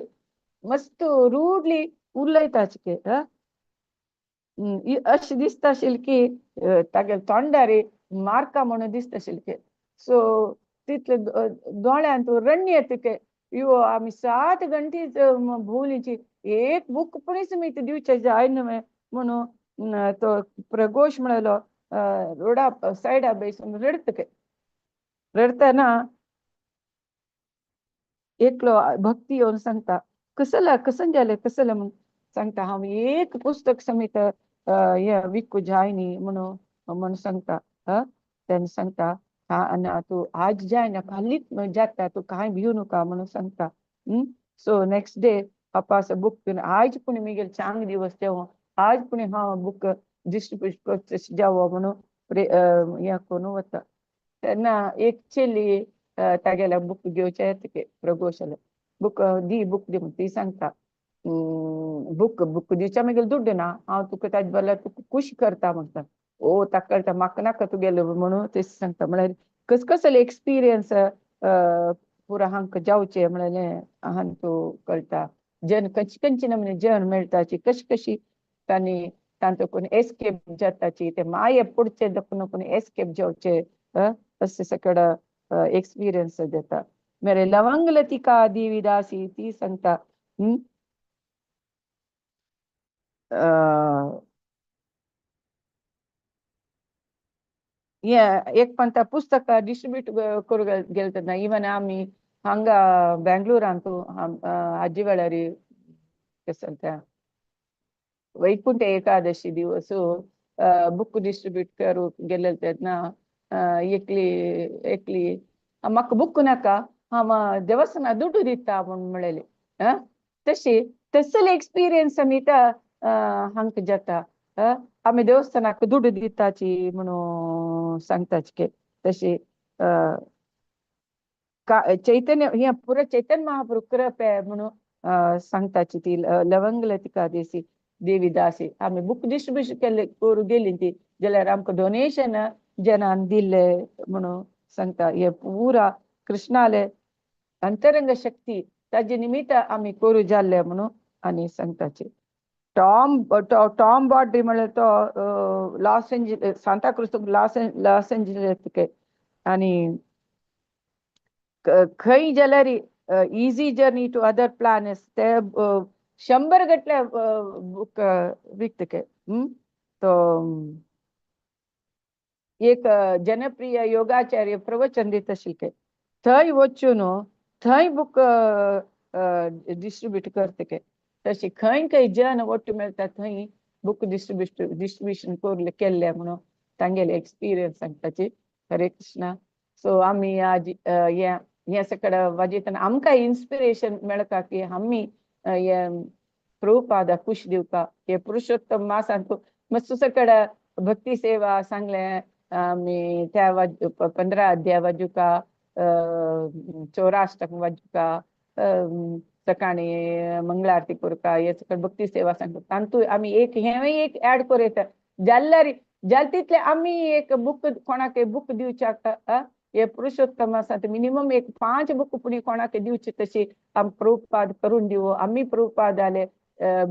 मस्त रूडली उलयताचे. अशें दिसता आशिल्लें की तागेले तोंडार मारका म्हणून दिसता आशिल्लें की. सो तितले दोळ्यांत रण्य येता यो आमी 7 घंटे भोंवलीची एक बुक पुणीच समेत दिवचे जाय न्हय म्हणून तो प्रघोश म्हणलो रोडा सायडा बैसून रडत. रडतना एकलो भक्ती येवन सांगता कसला कसं जालें कसलें म्हणून सांगता हांव एक पुस्तक समेत हे विकू जाय न्ही म्हणून म्हणून सांगता. तेन्ना सांगता हा ना तूं आज जायना फाल्लीच जाता, तूं कांय भिवू नका म्हणून सांगता. सो नेक्स्ट डे अपास बुक घेवन आज पूण मिगेल चांग दिवस तेव्हा आज पूण हांव बुक डिस्ट्रिब्यूट करता जावो म्हणून हें करून वता. तेन्ना एक चेली तागेल्या बुक घेवचें येता प्रघोशाले बुक दी बुक दी म्हणून ती सांगता बुक बुक दिवच्या मागीर दुड्ड ना, हांव तुका ताजे बदला तुका खूश करता म्हणटा. ओ ताका कळटा म्हाका नाका तुगेलो म्हणून ते सांगता. म्हळ्यार कस कसले एक्सपिरियन्स पुरा हांकां जावचें म्हणलें हांकां कळटा. जन कशी खंयची नमूने जन मेळटाची कशी कशी तांणी तांचो कोण एस्केप जाताची ते माये पुडचे दखून कोण एस्केप जावचे अशें सगळं एक्सपिरियन्स देता. मेरे लवंग लतिका देवी दासी ती सांगता. एक पण त्या पुस्तक डिस्ट्रिब्यूट करूंक गेले तेन्ना इवन आमी हांगा बेंगळुरांतू आजी वेळार कसं त्या वैकुंठ एकादशी दिवस बुक डिस्ट्रिब्यूट करूंक गेले तेन्ना एकली एकली म्हाका बुक नाका हांव देवस्थाना दुड्डू दिता म्हूण म्हणलेली. तशी तसले एक्सपिरियन्स आमी हांकां जाता. आमी देवस्थानाक दुड्डू दिताची म्हणून सांगताची की तशी चैतन्य हे पुरा चैतन्य महाप्रभु कृपा म्हणून सांगताची ती लवंगलतिका देसी देवी दासी. आमी बुक डिस्ट्रिब्युशन केल्ले करूंक गेली ती जाल्यार आमकां डोनेशन जनान दिल्ले म्हणून सांगता. हे पुरा कृष्णाले अंतरंग शक्ती ताजे निमित्त आमी करूं जाल्ले म्हणून आनी सांगताची. टॉम टॉम बॉड्री म्हळ्यार तो Los Angel Santa Cruz Los Los Angeles आनी खंय जाल्यार Easy Journey to Other Planets ते 100 गटले बुक विकतके. तो एक जनप्रिय योगाचार्य प्रवचन दिता आशिल्ले, थंय वचून थंय बुक डिस्ट्रीब्यूट करतके. तशी खंय खंय जन ಒಟ್ಟು मेळटा थंय बुक डिस्ट्रिब्युशन केल्ले म्हणून तांगेले एक्सपिरियन्स सांगताची. हरे कृष्णा. सो आमी आज हे हे सगळं वाजयतना आमकां इन्स्पिरेशन मेळटा की आमी हे प्रभुपादा खुश दिवका. हे पुरुषोत्तम मासांत मस्त सगळं भक्ती सेवा सांगले आमी, त्या वाज 15 अध्याय वाजुका, चौराष्टक वाजुका, सकाळी मंगळारती करता, हे सगळं भक्ती सेवा सांगता. तांतू आमी एक हेंवूय एक ऍड करूं येता जाल्यार जाल्यार तितले आमी एक बुक कोणाक बुक दिवच्याक हे पुरुषोत्तम आसा ते मिनिमम एक 5 बुक पुणी कोणाक दिवचे, तशी आम प्रभुपाद करून दिवो. आमी प्रभुपादाले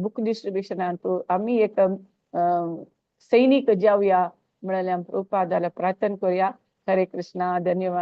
बुक डिस्ट्रिब्युशनांत आमी एक सैनिक जावया म्हळ्यार प्रभुपादाला प्रार्थना करूया. हरे कृष्णा, धन्यवाद.